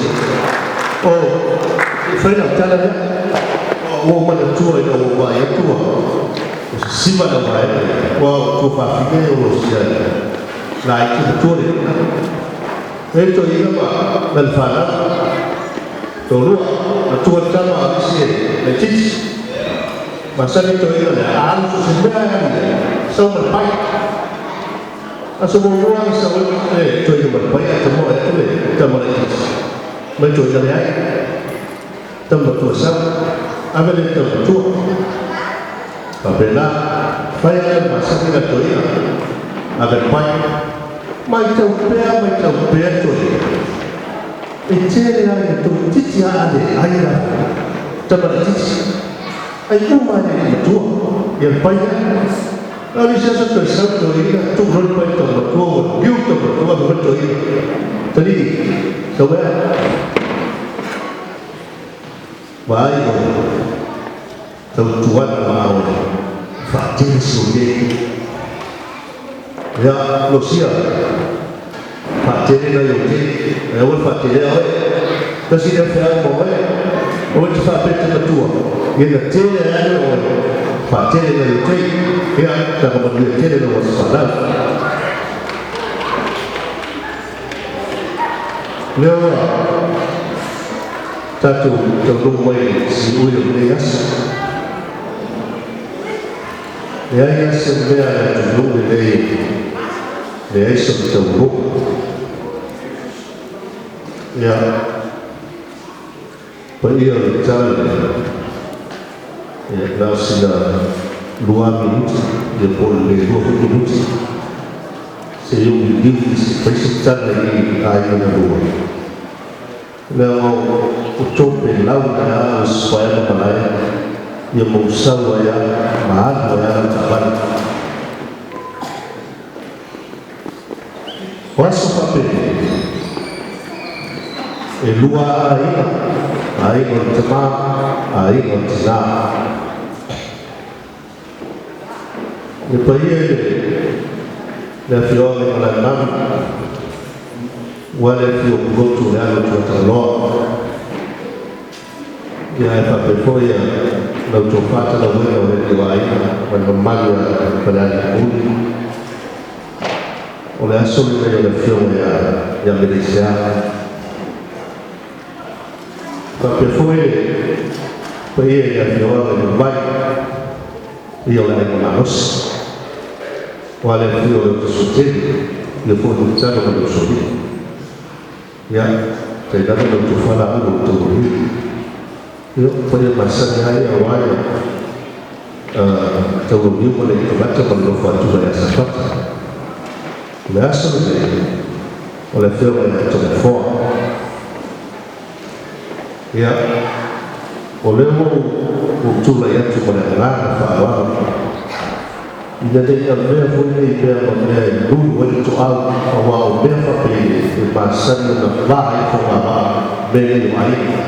losia. O, e fai lau tala lea. Ua ou manatua ina ua ou vaai atu ua sisiva lau vaega ia. Ua o tuafafine o Losia laiti matua le E toeaina ma ma le fanau. Toalua, matua le tama a o le isi e laitiiti. Masani toeaina lea, a alu so o se mea e alu i ai, sau ma le pai. Aso muamua na sau ai le toeaina ma le pai ae tamoe atu le tama laitiiti. Mai toeaina leai. Tama matua sau. Ave le tama matua. Faapena, fai lava le masani la toeaina. Ave le pai. Matau pea, matau pea toeaina. E tele lava ina toeitiiti lava a le ai la tama laitiiti. Ai uma lava i le matua ia le pai lea. A o le isi aso toe sau toeaina tuu loa le pai i le tama matua ua liu le tama matua ave mai le toeaina. Talii, sau ea. Vaai oe, tautuana ma oe, faatele si ou nei. Ia, Losia, faatele nai ou nei, ae aua le faatelea oe. Tasi lea feau ma oe, aua e te faapea e te matua, ia na tele ai ane oe, faatele nai ou nei. Ia, taga manuia tele lau aso fanau. Lea ua tatou taunuu mai i le siui o lenei aso. Leai lava se mea a le atunuu lenei e leai sona taunuuga. Ia, paia o le tala lea, ia, na o sina 2 minute, ia po o le le 2 foi minute, se i ou liliu se i fai se tala i aiga na lua. Leaga o tou pelau na a o Suaema malae ia ma ou sau ai a ma alu ai a lau taavale. O aso faapenei, e lua a aiga, aiga o le tama, aiga o le tina. Le paia i le afioaga i Malaemalu, ua le afio o Pulotu o le alo o Tuatagaloa. Ia ae faapea foi ia lau tofa talauina o le alii o aiga ma le mamalu ia Falealili. O le aso lenei o le afioga ia Meleisia. Faapea foi le paia i le afioaga i Luvai, ia o le aiga malosi. Aua le afio o le Utusuatele, ia foi Mulitalo ma le Usoalii. Ia, tainane le Utufala alu o le Taulauniu. Ia, o paia masani lava ia aua le Taulauniu ma le Italata ma le nofo a tula ia Safata. O le aso lenei, o le afioga ia Toleafoa. Ia, o lea ua ou tulai atu ma le agaga faaaloalo, ina ne i avea foi nei mea ma mea e lulu ai le toau, aua o mea faapei e masani ona va ai fogavaa mea nei o aiga.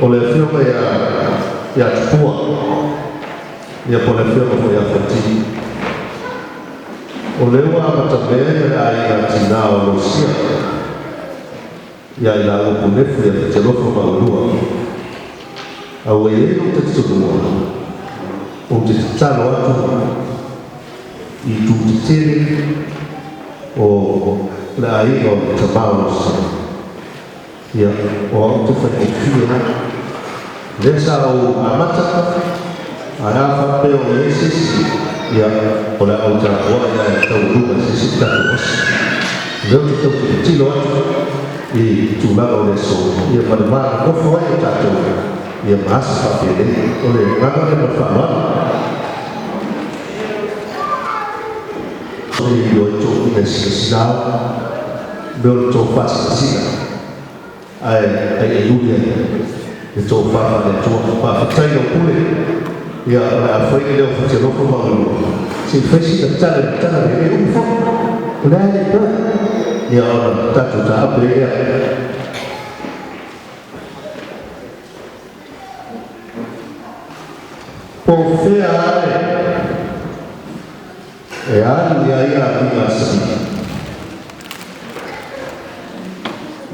O le afioga ia Tupua, ia po o le afioga foi ia Fonoti. O lea ua amatamea ia le aiga tina o Losia ia i laua Punefu ia Fitialofa ma Aulua. A ua i ai lou talitonuga, ou te tatalo atu i itu tetele o le aiga o le tama o Losia. Ia, o au te faigofie ai. Lea sa ou amata, ae a faapea o i ai se isi, ia, o le a ou tapuai ae taualuga i se isi tatou aso. O lea ou te tau tilotilo atu i tulaga o le aso, ia ma le va nonofo ai o tatou, ia ma aso faapenei. O le agaga lea ma le faaaloalo. O le iloa i toeaiina e sinasina au, mea o le tofa sinasina, ae aiaiuli ai le tofa faale-Atua. Faafetai lau pule, ia o le a fai le leo Fatialofa ma Aulua, se i fai sina tala i le tala lea, e umi foi, o lea e le i po, ia ona tatou taape ai lea. Po o fea ae e alu i ai aviga a Savili.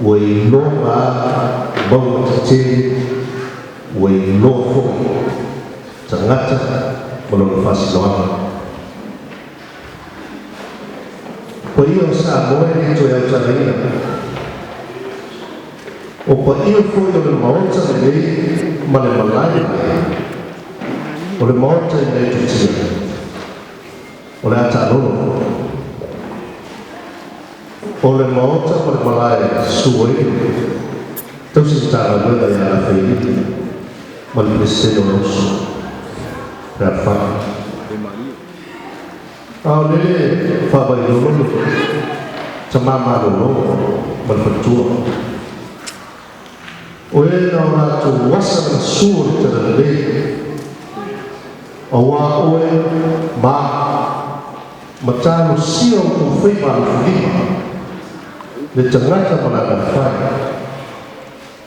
Ua iloga mauga tetele, ua iloa foi tagata ma lona faasinoaga. Paia o Samoa e le toe autagaina. O paia foi o le Maota lenei ma le malae lenei, o le Maota i Metotia, o le a taalolo. O le Maota ma le malae susu ai le tausi Matagaluega ia Lafailili ma le Peresetene o Lauso, Fealofani. A o lele faavailolo le tama malolo ma le faletua. O e na o latou asa le gasu o le talalelei, auā oe ma ma talosia o outou faiva alofilima, le tagata ma lana fai,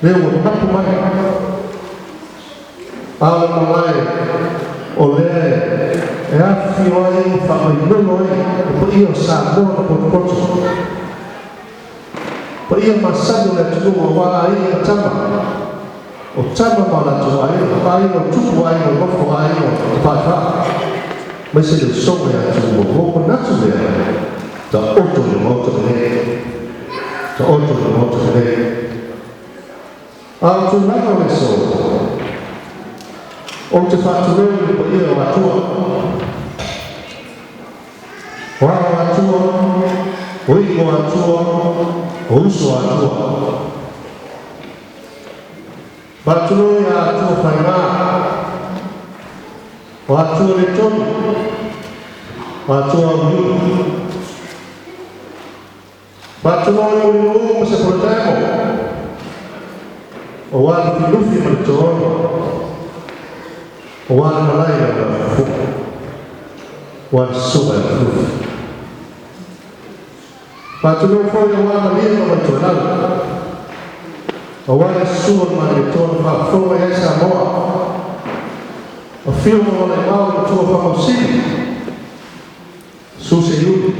lea ua mapu mai. A o le malae o lea e afifio ai ma faamailolo ai le paia o Samoa na potopoto, paia masani o le atunuu aua aiga ma tama, o tama ma o latou aiga, o aiga o tupu, aiga o nofo, aiga o tafaifaa, aemaise le usoga ia Tumua. Ua ou manatu lea, taoto i le Maota lenei, taoto i le Maota lenei. A o tulaga o le aso, ou te faatulou i le paia o Atua. O ao o Atua, o iu o Atua, o uso o Atua. Faatulou ia Atua faiga, o Atua le tonu, o Atua auliuli. Faatulou i Mulinuu ma Sepoletemo, aua Lufilufi ma le Toona, aua le malae i Laulaufufu, aua le susuga i Lufilufi. Faatulou foi aua Malie ma Vaitoelau, aua le susu o le Malietoa na faafofoga i ai Samoa, afio ma Malaemao le matua faamausili, Susu Seiuli,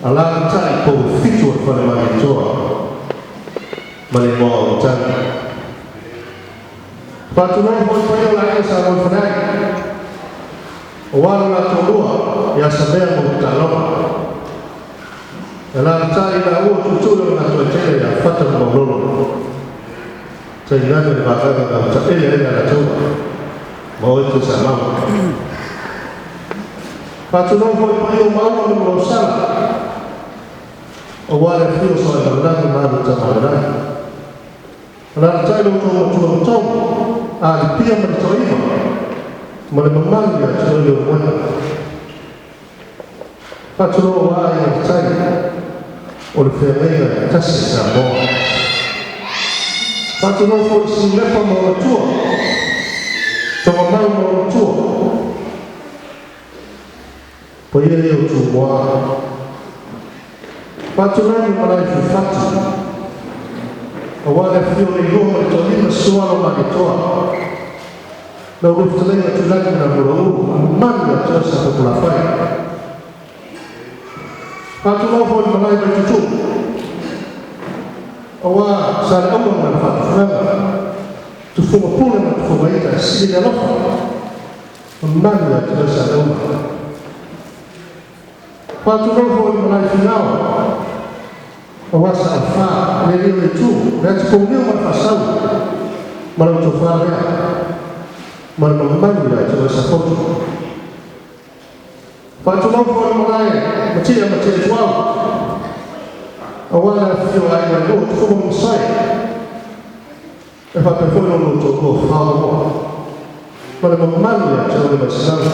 alaalatai pou e fitu o le Fale Malietoa ma le igoa o Matagi. Faatulou foi i paia o le aiga Sa Moefaneai, aua lo la toalua ia Samea ma Utaloga. E alaalatai i laua tuutuu le Gatoetele ia Fata ma Maulolo. Tainane le vagaga gautaele ai le Alataua ma oe Tuisamau. Faatulou foi i paia o Maua ma Malausala, aua le afio o Sooaemalelagi ma Alu Tamalelagi. Alaalatai lo outou matua matau, Alipia ma le Toaiva, ma le mamalu ia te oe Leulumoega. Faatulou aua Aiga i le Tai, o le feagaiga e tasi a Samoa. Faatulou foi i Siulepa ma ona tua, Togamau ma ona tua, paia ia o Tumua. Faatulou le malae Fuifatu, aua le afio o Leilua ma le Toalima, Susualo ma Aletoa, lau Fetalaiga Tulagi ma Namulaulu, mamalu ia te oe Safotulafai. Faatulou foi i le malae Vaituutuu, aua Saleaula ma le faatufugaga, tufuga pule ma tufuga ita e sili le alofa, mamalu ia te oe Saleaula. Faatulou foi i le malae Finao, aua Saofa, le alii o le itu, le atipouniu ma le faasau, ma lau tofa lea, ma le mamalu ia te oe Safotu. Faatulou foi i le malae Matia ma Tiatuau, aua le afifio o aiga e lua, Tufuga ma Masai, e faapea foi lo lua toalua Faaoloa, ma le mamalu ia te oe Vaisigano.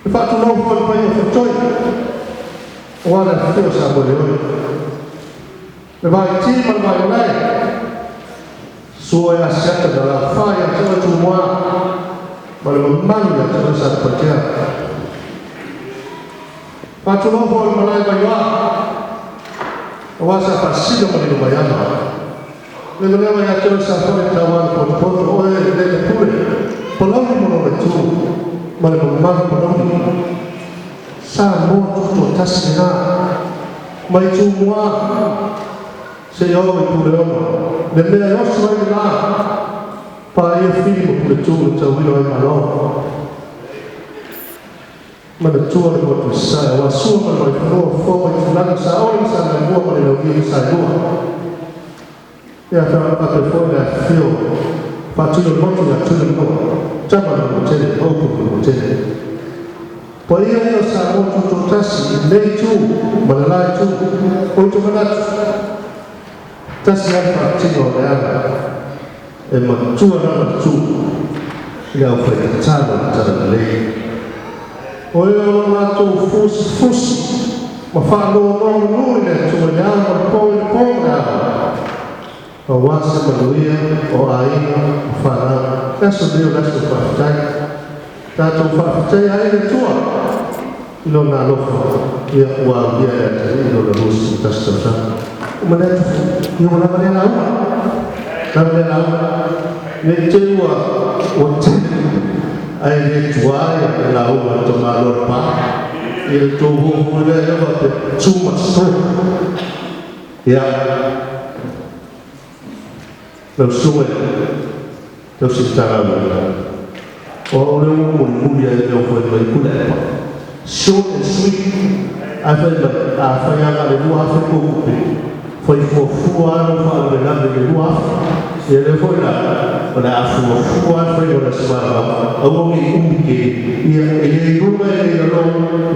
E faatulou foi i le paia o Faletoi, aua le afifio o Samoeleoi, le Vaiti ma le Vaiolae, Sua e Asiata na lafa ia te oe Tumua, ma le mamalu ia te oe Satupaitea. Faatulou foi i le malae Vaioa, aua sa faasino ma Lilomaiava. Lewalewa ia te oe Safale tauā le potopoto, oe le le pule, Palauli ma lona itu, ma le mamalu Palauli. Samoa tutoatasi lena. Mai Tumua seia oo i Puleono, le mea e oso ai le la, paia Fili ma Puletu na tauilo ai Malo. Manatua le motu i Sasae, aua Sua ma le Vaifanua, Fofo ma Aitulagi, Saole ma Saleaaumua ma le Launiu na Saelua. Ia faapea foi le afifio o Faatuiolemotu ia Tuilemanua, Tama a le Manuatele ma upu i le Manuatele. Paia ia o Samoa Tutoatasi i lenei itu ma le la itu, ou te manatu, tasi lava le faatino o le ala e matua lava le tu i le aufaitatalo o le Talalelei. O e o lo o latou fusifusi ma faanonomanu i le Atua i le ao ma le po i le po ma le ao, aua se manuia o aiga ma fanau. Le aso lenei o le aso faafetai. Tatou faafetaia ai le Atua i Lona alofa ia ua aulia e atalii lona 21 tausaga. Ua manatu foi, ia ua lava lea lauga, lava lea lauga. Ne i te i ua tele ae le tuai le lauga a le tamaloa i le pa. Ia le tou huhuu lea ia faapea, too much talk. Ia, lau susuga i le tausi Matagaluega, o au lea ua mulimuli lava i le fai mai Tuilaepa, short and sweet, ae fai mai, a fai lava na o le $2,000 kou tupe, fai fuafua lava lou faalavelave i le $2,000. Ia lea foi la, o le a fuafua lava le faiga o le Aso Malama, aua ne i umi tele, ia e le i luga e le i lalo,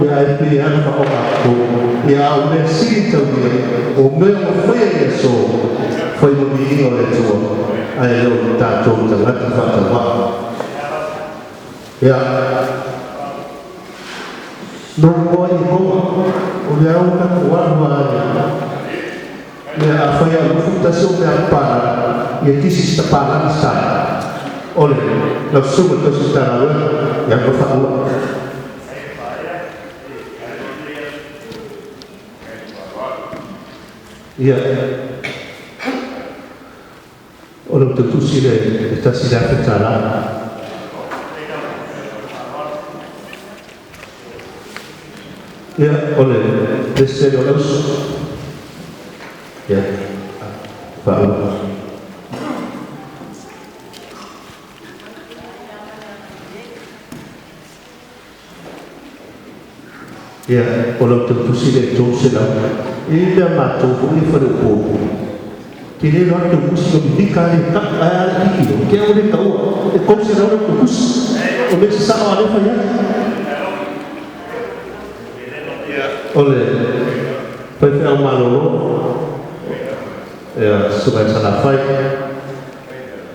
ia ae pei lava ona faaogatotonu. Ia a o mea sili taulia, o mea ua faia i le aso, fai ma viiga o le Atua, ae le o ni tatou tagata faatauvaa. Ia, no moa Iehova, o lea ua tatou alu lava i mea afai a 21 o mea papalagi, ia this is the palagi style. O le lau susuga i le tausi Matagaluega, ia ma faaua. Ia, o lau tautusi le $1,000. Ia, o le Peresetene o le Auso. Ia, faaua. Ia, o lau tautusi le 300. E i mea matou foi e faleupolu. Te le loa tautusi o mimika le tau, ae a le kiki lo, ke au le taua. E 300 lau tautusi. O le se sao a le fai ai. O le faifeau malolo, ia, susuga i Salafai,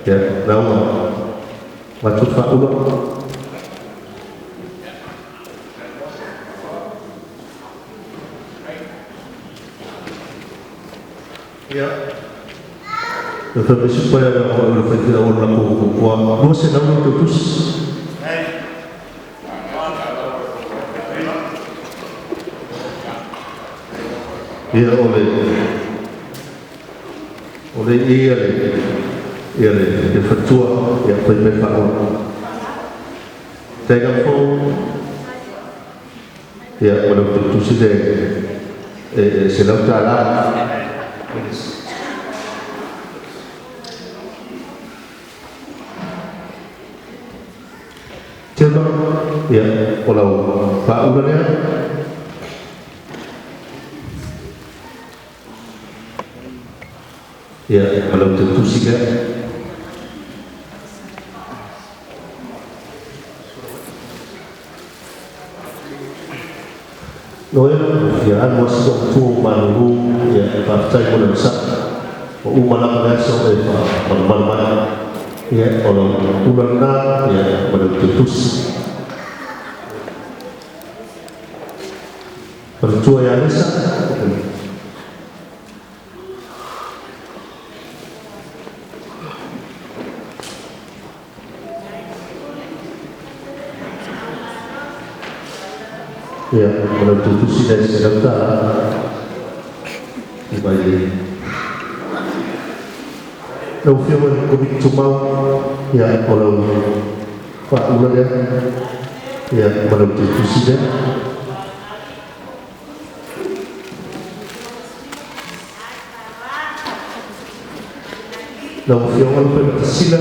ia, lauga, avatu le faaula. Ia, le fai mai se paia o le faifeau o le latou fuafua, 200 lau tautusi. Ia, o le ia le ia le le fatua, ia fai mai faaula. Taiga fou, ia, o lau tautusi le e $100. Tema, ia, o lau faaula lea. Ia, o lau tautusi lea. Noela, ia alu asi matua o malulu, ia, faafetai mo le onosai. O uma lava le aso e faamalumalu mai. Ia, o lau ula lena, ia, ma lau tautusi. Faletua ia Alesa. Ia, o lau tautusi lea $100. I mai le. Lau Afioga i le Komiti Tumau, ia, o lau faaula lea, ia, ma lau tautusi lea. Lau Afioga Lupematasila.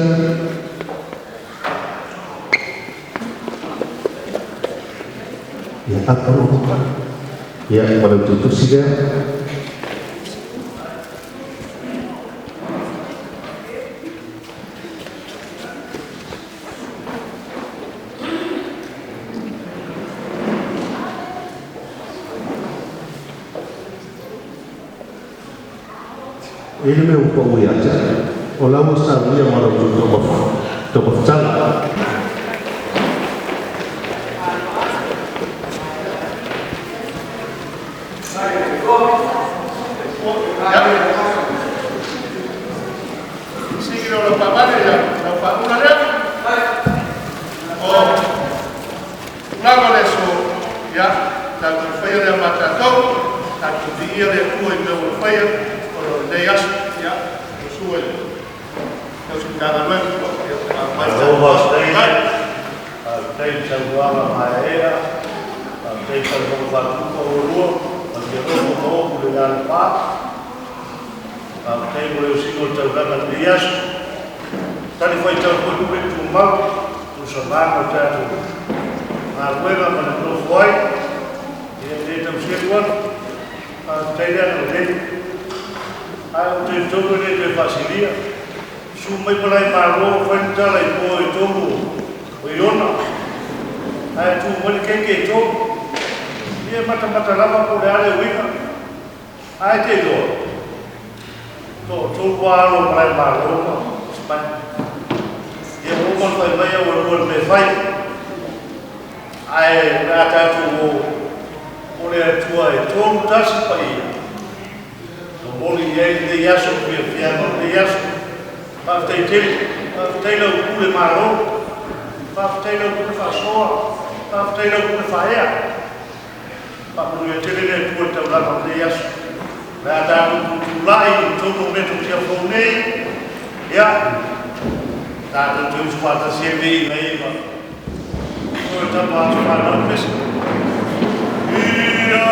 Ia, ia, ma le ututusi lea. E le mea ua pau ia te au, o la ua saunia ma la outou taumafataga. Sigi lo pavane ya, lo pavuna lea. O tulaga le aso, ia, tatou faia lea ma tatou, tatou viia le Atua i mea ua faia ona o lenei aso. Ia, o sua i tausi Matagaluega, ia, mai Malo faafetai. Faafetai i le saunoaga maeaea. Faafetai i saunoaga faatupa ua lua, ma le alofa ma opu le lalapa. Faafetai mo le osiga o le taulaga i lenei aso. Tali faitau foi pule tumau, tusamaga o tatou galuega ma le nofo ai. Ia le tauselu atu. Faafetai le agalelei. Ae ou te talitonu e le toe faasilia. Susu mai malae malo, fai le tala i po e tolu o Iona. Ae tu mai le keiki e tolu. Ia matamata lava po o le a le uiga. Ae te iloa. Toatolu lava alo o malae malo ma Smile. Ia ua uma ona fai mai au e lua le mea e fai. Ae o le a tatou o o le Atua e tolu tasi paia. Momoli i ai lenei aso ma fiafiaga o lenei aso. Faafetai tele, faafetai lau pule malo, faafetai lau pule faasoa, faafetai lau pule faaea. Faamanuia tele le Atua i le taulaga o lenei aso. O le a tatou tutulai i totonu o metotia fou nei, ia, tatou te usu faatasi ai nei nei ma o tama atu whanau pese. Ia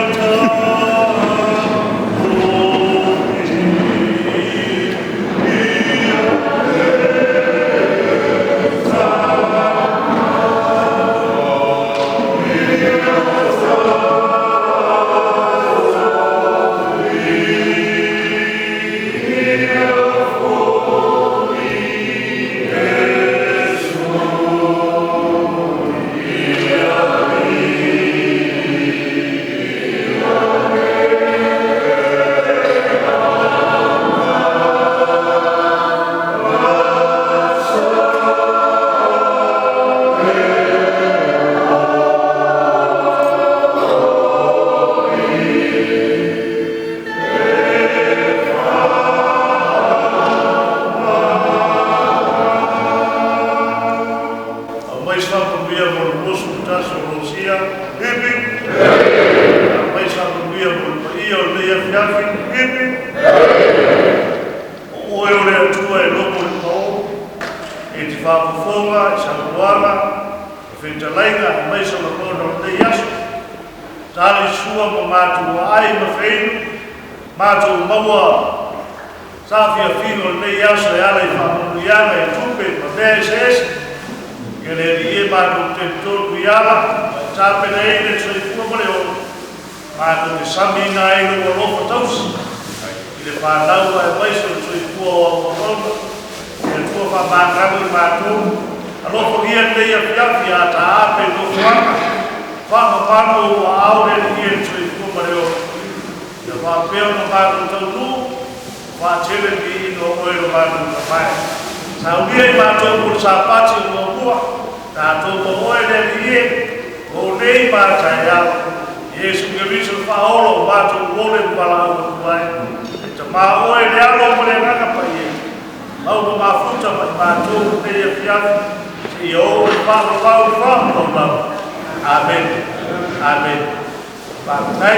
Aumai se faamanuia mo le 21 o Losia. Hip hip. Aumai se faamanuia mo le paia o lenei afiafi. Hip hip. O oe o le Atua e logo i le pao, e te faafofoga i saunoaga, o fetalaiga aemaise o lagona o lenei aso. Tali sua ma matou aai ma feinu, matou maua sa fiafiga o lenei aso e ala i faamanuiaga i tupe ma mea eseese. Ia le Alii e matou te talitonu i ala, ma e tapenaina le soifua ma le ola, matou te samiina ai lou alofa tausi i le fanau aemaise o le soifua o au auauna. Le Atua faamagalo i matou, alofagia lenei afiafi a taape i nofoaga, faamamalu ou aao le Alii e le soifua ma le ola. Ia faapea ona matou taunuu, faatele le viiga o oe lo matou tamae. Saunia i matou mo le Sapati o muamua, tatou ma oe le Alii e, o nei ma taeao. Iesu Keriso le faaola o matou ole ma valaau atu ai. E tamā oe le alo ma le agaga paia. Mau ma mafuta ma i matou lenei afiafi, seia oo i le faavavau i le faamaumau. Amen. Amen. Faafetai.